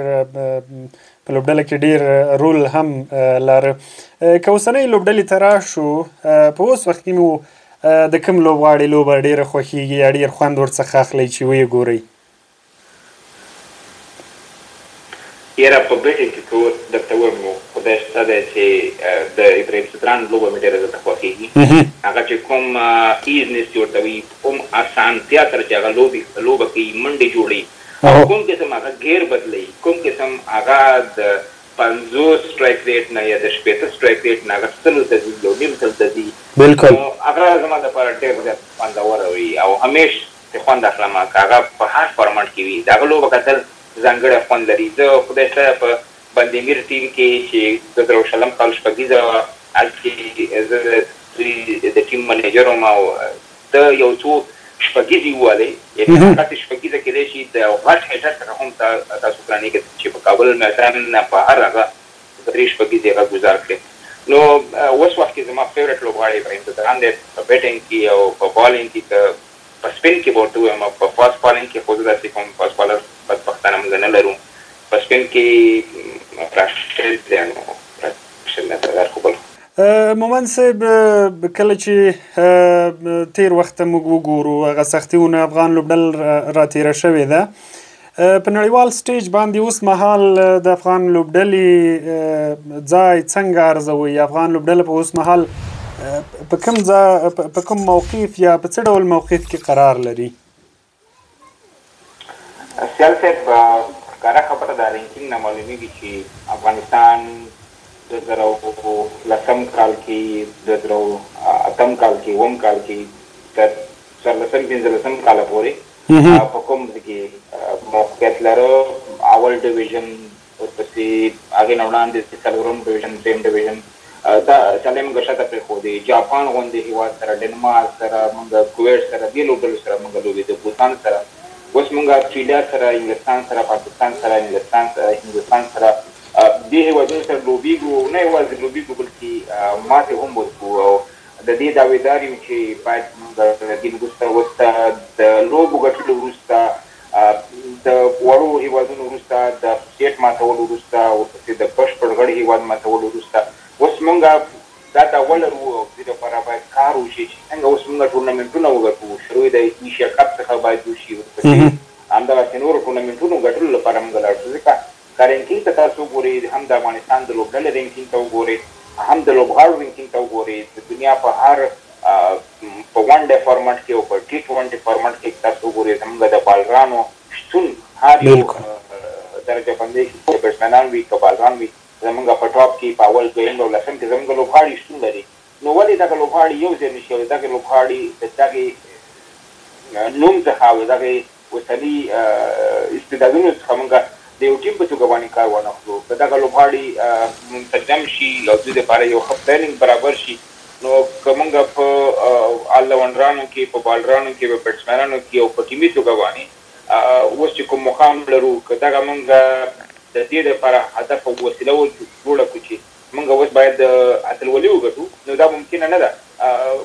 په لوبډله کې ډېر رول هم لاره. که اوسنۍ لوبډلې ته راشو، په اوس وخت کې مو د کوم لوبغاړي لوبه ډېره خوښیږي یا ډېر خوند ورڅخه اخلئ چې ویې ګورئ؟ یاره په بیټینګ کې که درته ووایم نو خدای شته دی چې د ابراهیم ځدران لوبه مې ډېره زیاته خوښېږي. هغه چې کوم ایزنس چې ورته وایي، کوم اسانتیا سره چې هغه لوبه کوي، منډې جوړوي، او کوم قسم هغه ګیر بدلوي، کوم قسم هغه د 50 سټرایک ریټ نه یا د 60 سټرایک ریټ نه هغه 100 ته ځي، 1.5 سل ته ځي، نو هغه زما دپاره ډېر زیات خوندور وي او همیش ترې خوند اخلم. که هغه په هر فارمټ کې وي، د هغه لوبه کتل ځانګړی خوند لري. زه خدای شته په بندیمیر ټیم کې چې 2020 کال شپږیزه وه، هلته زه دوی د ټیم منیجر وم او ده یو څو شپږیزې ووهلې، یعنې هغسې شپږیزه کېدای شي د غټ هیټر څخه هم تاسو پلانېږئ چې په کابل میدان نه بهر هغه 3 شپږیزې هغه ګزار کړې. نو اوس وخت کې زما فیورټ لوبغاړی ابراهیم ځدران دی په بیټینګ کې او په بالینګ کې. که په سپین کې به ورته ووایم، په فاست بالینګ کې خو زه داسې کوم فاست بالر بدبختانه موږ نه لرو. په سپین کې راشد دی، نو راشد نه خو بل. مومند صاحب، کله چې تیر وخت ته موږ وګورو، هغه سختیونه افغان لوبډل را تیره شوې ده په نړیوال سټیج باندې، اوس مهال د افغان لوبډلې ځای څنګه ارزوي؟ افغان لوبډله په اوس مهال په کوم ځای، په کوم موقف یا په څه ډول موقف کې قرار لري؟ سیال صاحب، ښکاره خبره ده، رینکینګ نه معلومیږي چې افغانستان 2010 کال کې، 2008 کال کې، اووم کال کې، تر 14 15 کاله پورې په کوم ځای کې موقعیت لره. اول ډویژن، ورپسې هغې نه وړاندې څلورم ډویژن، دریم ډویژن، دا سیالۍ موږ شاته پرېښودې. جاپان غوندې هیواد سره، ډنمارک سره، موږ کویټ سره، دې لوبډلو سره موږ لوبېدو، بوتان سره. اوس موږ اسټرالیا سره، انګلستان سره، پاکستان سره، انګلستان سره، هندوستان سره، دې هیوادونو سره لوبېږو. نه یوازې لوبېږو بلکې ماتې هم ورکوو. او د دې دعویدار یو چې باید موږ د دې وروسته اوس د لوبو ګټلو وروسته، د وړو هیوادونو وروسته، د اسوسیټ ماتولو وروسته، ورپسې د بشپړ غړي هیواد ماتولو وروسته اوس موږ دا دعوه لرو او دې لپاره باید کار وشي چې څنګه اوس موږ ټورنمنټونه وګټو. شروع د ایشیا کپ څخه باید وشي، ورپسې همدغسې نورو ټورنمنټونو ګټلو لپاره موږ لاړ شو. ځکه که رینکینګ ته تاسو وګورئ، هم د افغانستان د لوبډلې رینکینګ ته وګورئ، هم د لوبغاړو رینکینګ ته وګورئ، د دنیا په هر په ون ډے فارمټ کې او په ټي 20 فارمټ کې تاسو وګورئ، زموږ د بالرانو شتون هر یو درجه بندۍ کې، که بیټسمنان وي که بالران وي، زموږ په ټاپ کې په اول، دویم او لسم کې زموږ لوبغاړي شتون لري. نو ولې دغه لوبغاړي یو ځای نشي او دغه لوبغاړي د دغې نوم څخه او دغې اوسني استعدادونو څخه موږ د یو ټیم په توګه باندې کار وانه خلو؟ که دغه لوبغاړي منسجم شي او دوی لپاره یو ښه پلانینګ برابر شي، نو که موږ په الراونډرانو کې، په بالرانو کې، په بیټسمنانو کې او په ټیمي توګه باندې اوس چې کوم مقام لرو، که دغه موږ د دې لپاره هدف او وسیله جوړه کړو چې موږ اوس باید اتلولي وګټو، نو دا ممکنه نه ده؟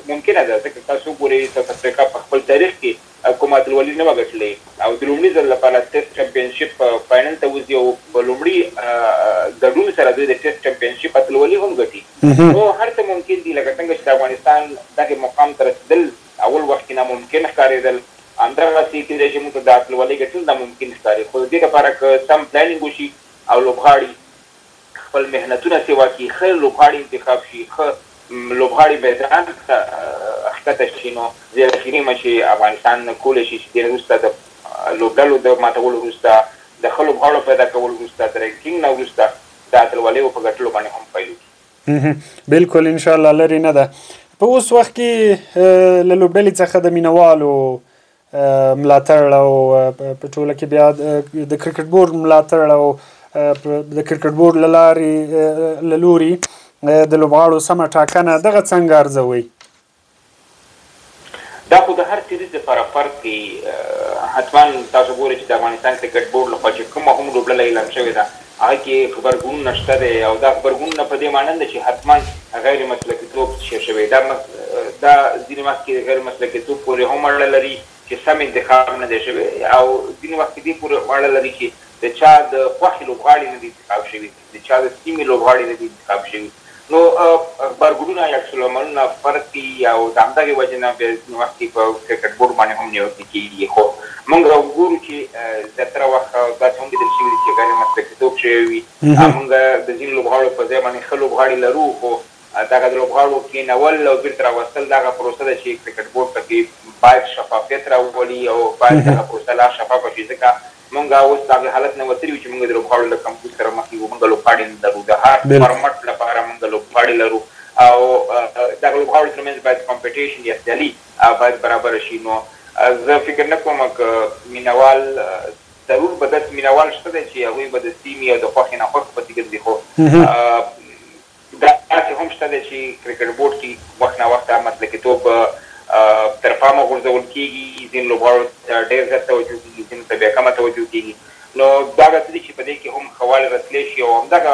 ممکنه ده، ځکه تاسو وګورئ، ساوت افریقا په خپل تاریخ کې کومه اتلولي نه وه ګټلې او د لومړي ځل لپاره ټیسټ چمپینشپ فاینل ته وځي او په لومړي ګډون سره دوی د ټیسټ چمپینشپ اتلولي هم ګټي. نو هر څه ممکن دي. لکه څنګه چې د افغانستان دغه مقام ته رسېدل اول وخت کې ناممکن ښکارېدل، همدغسې کېدای شي موږ ته د اتلولۍ ګټل ناممکن ښکاري. خو د دې لپاره که سم پلانینګ وشي او لوبغاړي خپل محنتونه سیوا کړي، ښه لوبغاړي انتخاب شي، ښه لوبغاړي میدان ته ښکته شي، نو زه یقیني یم چې افغانستان کولی شي چې دې وروسته، د لوبډلو د ماتولو وروسته، د ښه لوبغاړو پیدا کولو وروسته، د رینکینګ نه وروسته، د اتلولیو په ګټلو باندې هم پیل وکړي. بالکل، ان شاء الله لرې نه ده. په اوس وخت کې له لوبډلې څخه د مینوالو ملاتړ او په ټوله کې بیا د کرکټ بورډ ملاتړ او د کرکټ بورډ له لارې له لوري د لوبغاړو سمه ټاکنه، دغه څنګه ارزوئ؟ دا خو د هر سیریز لپاره فرق کوي. حتما تاسو ګورئ چې د افغانستان کرکټ بورډ لخوا چې کومه هم لوبډله اعلان شوې ده، هغه کې غبرګونونه شته دی او دا غبرګونونه په دې معنی ده چې حتما غیر مسلکیتوب شوی. دا ځینې وخت کې غیر مسلکیتوب پورې هم اړه لري چې سم انتخاب نه دی شوی، او ځینې وخت کې دې پورې اړه لري چې د چا د خوښې لوبغاړي نه دي انتخاب شوي، د چا د سیمې لوبغاړي نه دي انتخاب شوي. نو غبرګونونه یا عکس العملونه فرق کوي او د همدغې وجې نه بیا ځینې وخت کې په کرکټ بورډ باندې هم نیوکې کېږي. خو موږ ګورو چې زیاتره وخت داسې هم لیدل شوي دي چې غیر مسلکیتوب شوی وي. موږ د ځینو لوبغاړو په ځای باندې ښه لوبغاړي لرو، خو دغه د لوبغاړو کېنول او بېرته راوستل دغه پروسه ده چې کرکټ بورډ پکې باید شفافیت راولي او باید دغه پروسه لا شفافه شي، ځکه مونږ اوس د هغه حالت نه وتلي یو چې مونږ د لوبغاړو له کمبود سره مخ یو. مونږ لوبغاړي نه لرو، د هر فارمټ لپاره مونږ لوبغاړي لرو او دغه لوبغاړو ترمنځ باید کمپټیشن یا سیالي باید برابره شي. نو زه فکر نه کوم که مینوال، ضرور به داسې مینوال شته دی چې هغوی به د سیمې او د خوښې نه خوښ پسې ګرځي، خو داسې هم شته دی چې کرکټ بورډ کې وخت نا وخته مسلکیتوب تر پامه غورځول کېږي، ځینو لوبغاړو ته ډېر زیات توجه کېږي، ځینو ته بیا کمه توجه کېږي. نو دا هغه څه دي چې په دې کې هم ښه والی راتلی شي او همدغه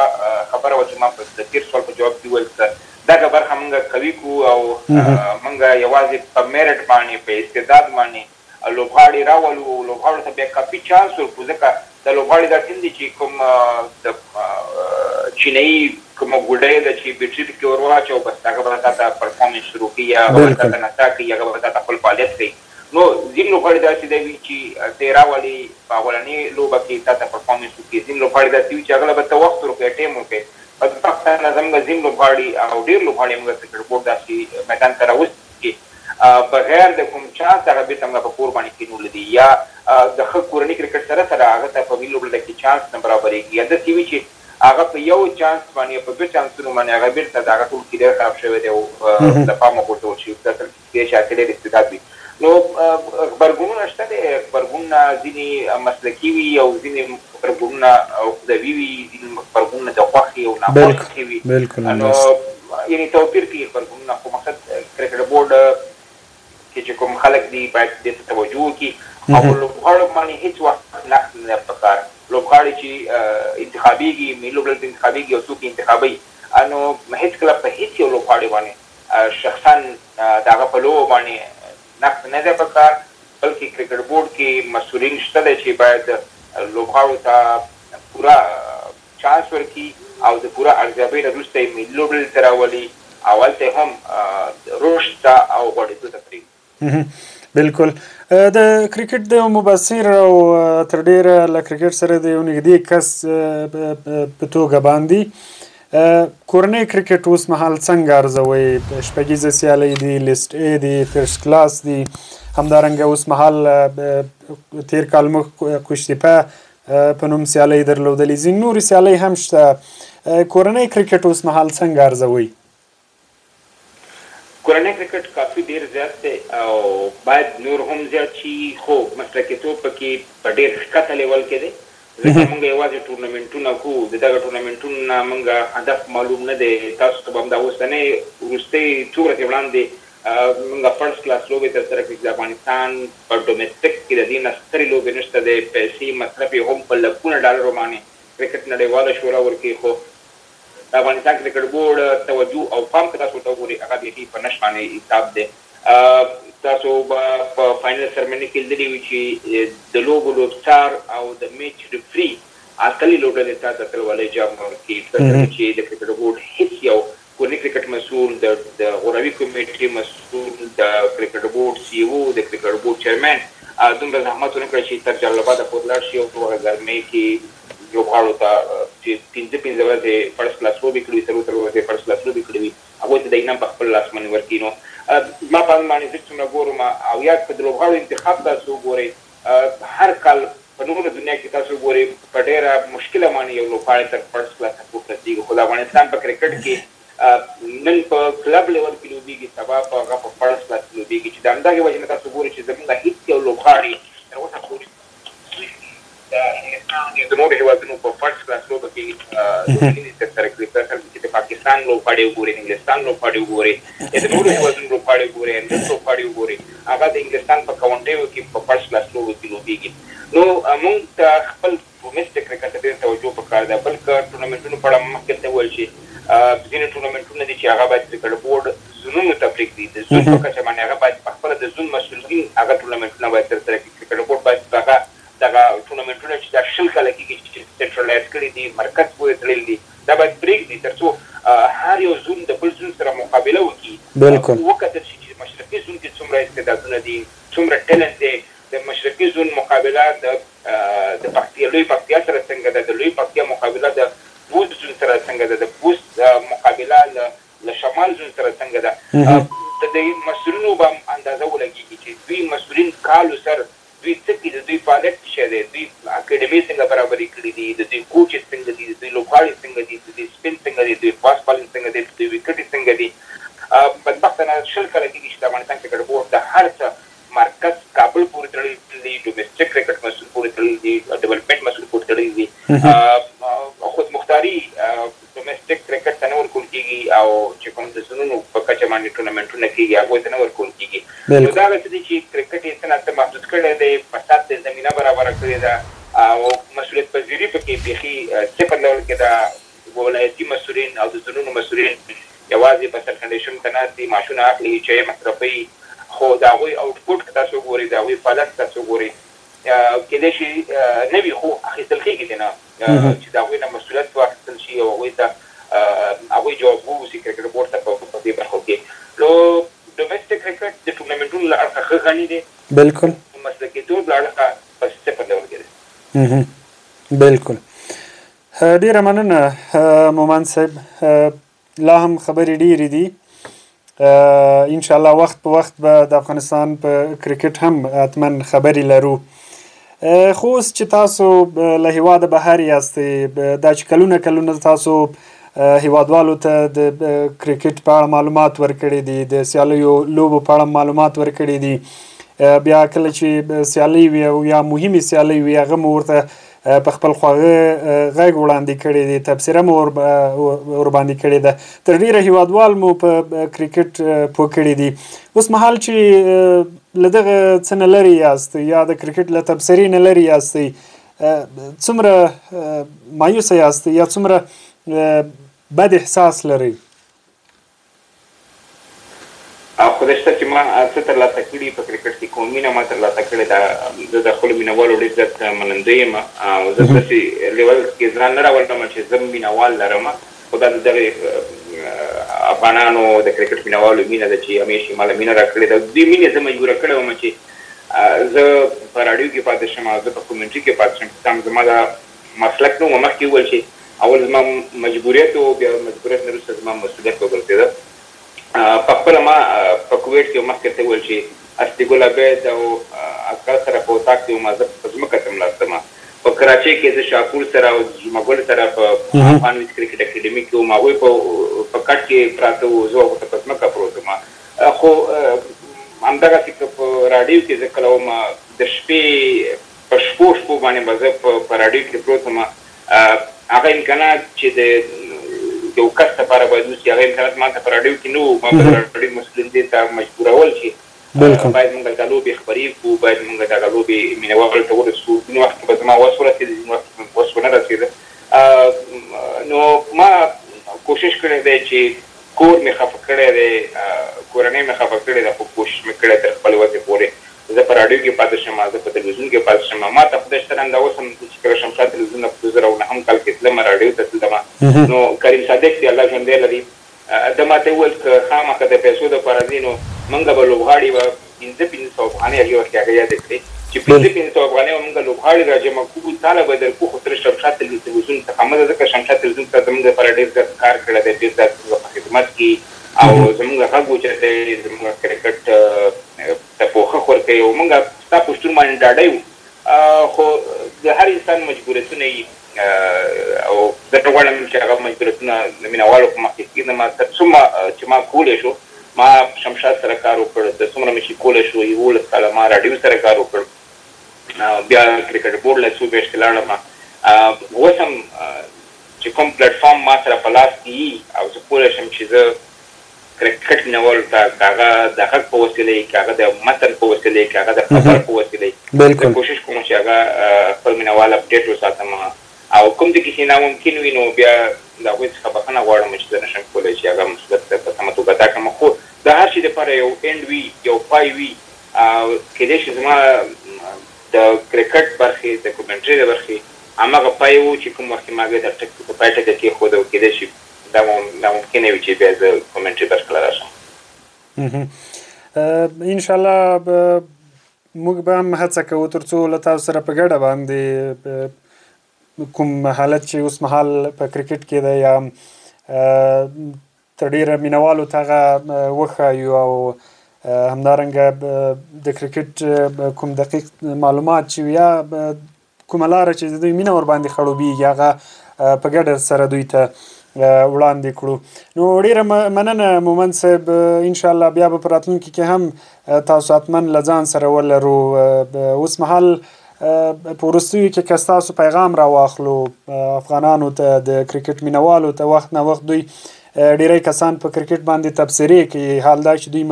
خبره وه چې ما په د تېر سوال په جواب کې وویل، که دغه برخه مونږ قوي کړو او مونږ یوازې په میرټ باندې، په استعداد باندې لوبغاړي راولو او لوبغاړو ته بیا کافي چانس ورکړو، ځکه د لوبغاړي داسې نه دي چې کوم د چینایي کومه ګوډۍ ده چې بیټري پکې ور واچوه، بس هغه به تا ته پرفارمنس شروع کوي، هغه به تا ته نڅا کوي، هغه به تا ته خپل فعالیت کوي. نو ځینې لوبغاړي داسې دی وي چې ته یې راولې، په اولنۍ لوبه کې تا ته پرفارمنس وکړي. ځینې لوبغاړي داسې وي چې هغه له به ته وخت ورکړې، ټایم ورکړې. بدبختانه زموږ ځینې لوبغاړي او ډېر لوبغاړي موږ کرکټ بورډ داسې میدان ته راوستي، بغیر د کوم چانس هغه بېرته موږ په کور باندې کېنولي دي، یا د ښه کورني کرکټ سره سره هغه ته په ملي لوبډله کې چانس نه برابرېږي، یا داسې وي چې هغه په یو چانس باندې، په دوه چانسونو باندې هغه بېرته د هغه ټول کیریر خراب شوی دی او له پامه غورځول شوی، په اصل کې کېدای شي هغه ډېر استعداد وي. نو غبرګونونه شته دی، غبرګونونه ځینې مسلکي وي او ځینې غبرګونونه عقدوي وي، ځینې غبرګونونه د خوښې او ناخوښې وي. نو یعنې توپیر کوي غبرګونونه، خو مقصد کرکټ بورډ کې چې کوم خلک دي باید دې ته توجه وکړي او په لوبغاړو باندې هیڅ وخت نقد نه پکار. لوبغاړي چې انتخابېږي، ملي لوبډلې ته انتخابېږي او څوک یې انتخابوي، نو هیڅکله په هیڅ یو لوبغاړي باندې شخصا د هغه په لوبو باندې نقد نه دی پکار، بلکې کرکټ بورډ کې مسؤلین شته دی چې باید لوبغاړو ته پوره چانس ورکړي او د پوره ارزیابۍ نه وروسته یې ملي لوبډلې ته راولي او هلته یې هم رشد ته او غوړېدو ته پرېږدي. بالکل، د کرکټ د یو مبصر او تر ډېره له کرکټ سره د یو نږدې کس په توګه باندې کورنۍ کرکټ اوس مهال څنګه ارزوئ؟ شپږیزه سیالۍ دي، لیست ای دي، فرست کلاس دي، همدارنګه اوس مهال تیر کال موږ قوشتېپه په نوم سیالۍ درلودلې، ځینې نورې سیالۍ هم شته. کورنۍ کرکټ اوس مهال څنګه ارزوئ؟ کورنۍ کرکټ کافي ډیر زیات دی او باید نور هم زیات شي، خو مسلکیتوب پکې په ډیر ښکته لیول کې دی، ځکه موږ یوازې ټورنمنټونه کوو، د دغه ټورنمنټونو نه موږ هدف معلوم نه دی. تاسو ته به همدا اوسنۍ وروستۍ څو ورځې وړاندې موږ فرست کلاس لوبې ترسره کړې چې د افغانستان په ډومېسټک کې د دې نه سترې لوبې نشته دی، پیسې مصرف یې هم په لکونه ډالرو باندې کرکټ نړیواله شورا ورکوي، خو د افغانستان کرکټ بورډ توجه او پام که تاسو ورته وګورئ هغه بیخي په نشت باندې حساب دی. تاسو به په فاینل سرمني کې لیدلي وي چې د لوبو لوبڅار او د میچ ریفري اتلې لوبډلې ته د اتلولۍ جام ورکوي، چې د کرکټ بورډ هیڅ یو کورني کرکټ مسؤل، د غوراوي کمېټې مسؤل، د کرکټ بورډ سی او، د کرکټ بورډ چیرمن دومره زحمت ونه کړ چې تر جلال آباده پورې لاړ شي او په هغه ګرمۍ کې لوبغاړو ته چې پنځه پنځه ورځې فرست کلاس لوبې کړې وي، څلور څلور ورځې فرست کلاس لوبې کړې وي، هغوی ته د انعام په خپل لاس باندې ورکړي. نو زما په اند باندې زه څومره ګورم او یا که د لوبغاړو انتخاب تاسو وګورئ، هر کال په نوره دنیا کې تاسو وګورئ په ډېره مشکله باندې یو لوبغاړی تر فرست کلاس پورته رسېږي، خو د افغانستان په کرکټ کې نن په کلب لیول کې لوبېږي، سبا په هغه په فرست کلاس کې لوبېږي، چې د همدغې وجې نه تاسو ګورئ چې زموږ هېڅ یو لوبغاړي تر اوسه پورې د انګلستان یا د نورو هېوادونو په فرست کلاس لوبه کې لوبې نه دي ترسره کړې. په اصل کې د پاکستان لوبغاړي وګورئ، د انګلستان لوبغاړي وګورئ، یا د نورو هېوادونو لوبغاړي وګورئ، هند لوبغاړي وګورئ، هغه د انګلستان په کاونټیو کې په فرست کلاس لوبو کې لوبېږي. نو موږ ته خپل ډومېسټک کرکټ ته ډېره توجه پکار ده. بل که ټورنمنټونو په اړه مخکې ته وویل چې ځینې ټورنمنټونه دي چې هغه باید کرکټ بورډ زونونو ته پرېږدي، د زون په کچه باندې هغه باید په خپله د زون مسؤلین هغه ټورنمنټونه باید ترسره کړي. کرکټ بورډ باید هغه دغه ټورنمنټونه چې دا 20 کاله کېږي چې سنټرلایز کړي دي، مرکز پورې تړلي دي، دا باید پرېږدي تر څو هر یو زون د بل زون سره مقابله وکړي. بالکل وکتل شي چې مشرقي زون کې څومره استعدادونه دي، څومره ټیلنټ دی، د مشرقي زون مقابله د پکتیا لوی پکتیا سره څنګه ده، د لوی پکتیا مقابله د بوست زون سره څنګه ده، د بوست مقابله له شمال زون سره څنګه ده. د دې مسؤلینو به اندازه ولګېږي چې دوی مسؤلین کالو سر دوی څه کوي، د دوی فعالیت څه شی دی، دوی اکاډمۍ څنګه برابرې کړې دي، د دوی کوچ څنګه دي، د دوی لوبغاړي څنګه دي، د دوی سپین څنګه دي، د دوی فاست بالینګ څنګه دی، د دوی ویکټې څنګه دي. بدبختانه 20 کاله کېږي چې د افغانستان کرکټ بورډ د هر څه مرکز کابل پورې تړلی دی، ډومېسټک کرکټ مسؤل پورې تړلی دی، ډیولپمنټ مسؤل پورې تړلی دی، خودمختاري ډومېسټک کرکټ ته نه ورکول کېږي او چې کوم د زونونو په کچه باندې ټورنمنټونه کېږي هغوی ته نه ورکول کېږي. نو دا هغه څه دي چې کرکټ یې څه نا څه محدود کړی دی، فساد ته یې زمینه برابره کړې ده او مسؤلیت پذیري پکې بیخي صفر لیول کې ده. ولایتي مسؤلین او د زونونو مسؤلین یوازې په سرکنډیشن ته ناست دي، معاشونه اخلي، چای مصرفوي، خو د هغوی اوټپوټ که تاسو وګورئ، د هغوی فعالیت تاسو وګورئ، کېدای شي نه وي خو اخیستل کېږي دې نه چې د هغوی نه مسؤلیت واخیستل شي او هغوی ته هغوی جوابګو اوسي کرکټ بورډ ته په دې برخو کې. نو ډومېسټک کرکټ د ټورنمنټونو له اړخه ښه غني دی، بالکل مسلکیتوب له اړخه په صفر لیول کې دی. بالکل، ډېره مننه مومند صاحب، لا هم خبرې ډېرې دي، ان شاء الله وخت په وخت به د افغانستان په کرکټ هم حتما خبرې لرو. خو اوس چې تاسو له هېواده بهر یاستئ، دا چې کلونه کلونه تاسو هېوادوالو ته د کرکټ په اړه معلومات ورکړي دي، د سیالیو لوبو په اړه معلومات ورکړي دي، بیا کله چې سیالۍ وي او یا مهمې سیالۍ وي هغه مو ورته په خپل خواږه غږ وړاندې کړی دی، تبصره مو ورباندې کړې ده، تر ډېره هېوادوال مو په کرکټ پوه کړي دي. اوس مهال چې له دغه څه نه لرې یاست یا د کرکټ له تبصرې نه لرې یاستئ، څومره مایوسه یاست یا څومره بد احساس لرئ؟ خدای شته چې ما څه ترلاسه کړي په کرکټ کې، کومه مینه ما ترلاسه کړې ده، زه د خپلو مینوالو ډېر زیات منندوی یم او زه داسې لیول کې ځان نه راولم چې زه مینوال لرم، خو دا د دغې افغانانو د کرکټ مینوالو مینه ده چې همیش یې ماله مینه راکړې ده. دې مینې زه مجبوره کړی وم چې زه په راډیو کې پاتې شم او زه په کمنټري کې پاتې شم، چې هم زما دا مسلک نه و. مخکې وویل چې اول زما مجبوریت و، بیا مجبوریت نه وروسته زما مسؤلیت وګرځېده. په خپله ما په کویټ کې مخکې ته وویل چې اصلي ګل عبید او اصغر سره په اتاق کې وم، زه په ځمکه څملاستم. په کراچۍ کې زه شاپور سره او جمعه ګل سره په افغان ویز کرکټ اکیډمي کې وم، هغوی په کټ کې پراته وو، زه هغو ته په ځمکه پروت وم. خو همدغسې که په راډیو کې زه کله وم، د شپې په شپو شپو باندې به زه په راډیو کې پروت وم. هغه امکانات چې د یو کس لپاره باید وسي، هغه امکانات ما ته په راډیو کې نه وو. ما به د راډیو مسؤلین دې ته مجبورول چې باید موږ دا لوبې خپرې کړو، باید موږ دغه لوبې مینهوالو ته ورسوو. ځینې وخت کې به زما وس ورسېده، ځینې وخت کې به وس ونه رسېده. نو ما کوشش کړی دی چې کور مې خفه کړی دی، کورنۍ مې خفه کړې ده، خو کوشش مې کړی تر خپلې وسې پورې زه په راډیو کې پاتې شم، زه په تلویزیون کې پاتې شم. ما ته خدای شته همدا اوس هم چې کله شمشاد تلویزیون په 2009 کال کې تلم، راډیو ته تلم، نو کریم صادق دی الله ژوندی لري، ده ماته وویل که خامخا د پیسو دپاره ځې نو موږ به لوبغاړي به 500 افغانۍ، هغې وخت کې هغه یادې کړې چې 500 افغانۍ به موږ لوبغاړي راجمع کړو، تاله به درکړو، خو تر شمشاد تلویزیون څخه مه ځه، ځکه شمشاد تلویزیون ته زموږ لپاره ډېر زیات کار کړی دی، ډېر زیات زموږ په خدمت کې او زموږ غږ اوچتوي، زموږ کرکټ ته پوښښ ورکوي او موږ ستا په شتون باندې ډاډه یو. خو د هر انسان مجبوریتونه یي او زه نه غواړم چې هغه مجبوریتونه د مینهوالو په مخ کې کښېږدم. تر څومره چې ما کولی شو ما شمشاد سره کار وکړ، تر څومره مې چې کولی شو 11 کاله ما راډیو سره کار وکړ، بیا کرکټ بورډ له څو میاشتې لاړم. اوس هم چې کوم پلیټفارم ما سره په لاس کې یي او زه کولی شم چې زه کرکټ مینهوالو ته، که هغه د غږ په وسیله که هغه د متن په وسیله که هغه د خبر په وسیله، زه کوشش کوم چې هغه خپل مینهوال اپډیټ وساتم او کوم ځای کې چې ناممکن وي نو بیا د هغوی څخه بخښنه غواړم چې زه نشم کولی چې هغه مسؤلیت په سمه توګه ادا کړم. خو د هر شي دپاره یو اینډ وي، یو پای وي، او کېدای شي زما د کرکټ برخې، د کمنټري د برخې هماغه پای و چې کوم وخت کې ما بیا د پای ټکی کېښود، او کېدای شي دا ناممکنه وي چې بیا زه کمنټري برخې له راشم. ان شاء الله موږ به هم هڅه کوو ترڅو له تاسو سره په ګډه باندې کوم حالت چې اوس مهال په کرکټ کې دی یا تر ډېره مینهوالو ته هغه وښایو، او همدارنګه د کرکټ کوم دقیق معلومات چې یا کومه لاره چې د دوی مینه ورباندې خړوبېږي هغه په ګډه سره دوی ته وړاندې کړو. نو ډیره مننه مومند صاحب، ان شاء الله بیا به په راتلونکي کې هم تاسو حتما له ځان سره ولرو. اوس مهال په وروستیو کې که ستاسو پیغام راواخلو افغانانو ته، د کرکټ مینهوالو ته، وخت نا وخت دوی ډیری کسان په کرکټ باندې تبصرې کوي، حال دا چې دوی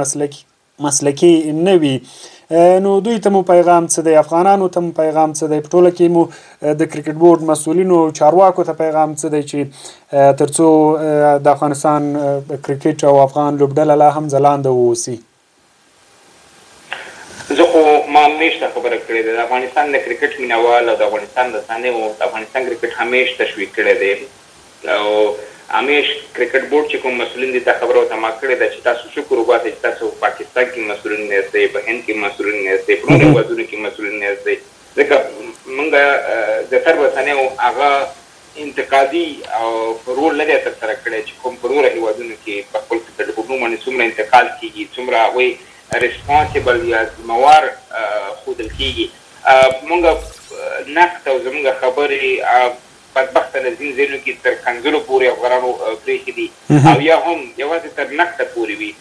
مسلکي نه وي، نو دوی ته مو پیغام څه دی، افغانانو ته مو پیغام څه دی، په ټوله کې مو د کرکټ بورډ مسؤلینو او چارواکو ته پیغام څه دی چې ترڅو د افغانستان کرکټ او افغان لوبډله لا هم ځلانده واوسي؟ زه خو ما همیش دا خبره کړې ده، د افغانستان د کرکټ مینهوال او د افغانستان رسنیو د افغانستان کرکټ همیش تشویق کړی دی، او همیش کرکټ بورډ چې کوم مسؤلین دي دا خبره ورته ما کړې ده چې تاسو شکر وباسئ چې تاسو پاکستان کې مسؤلین نه یاستئ، په هند کې مسؤلین نه یاستئ، په نورو هېوادونو کې مسؤلین نه یاستئ، ځکه موږ زیاتر رسنیو هغه انتقادي او رول نه دی ترسره کړی چې کوم په نورو هېوادونو کې په خپل کرکټ بورډونو باندې څومره انتقاد کېږي، څومره هغوی ریسپانسیبل یا ذمهوار ښودل کېږي. موږ نقد او زموږ خبرې بدبختانه ځینې ځایونو کې تر کنځلو پورې افغانانو پرېښي دي، او یا هم یوازې تر نقده پورې وي.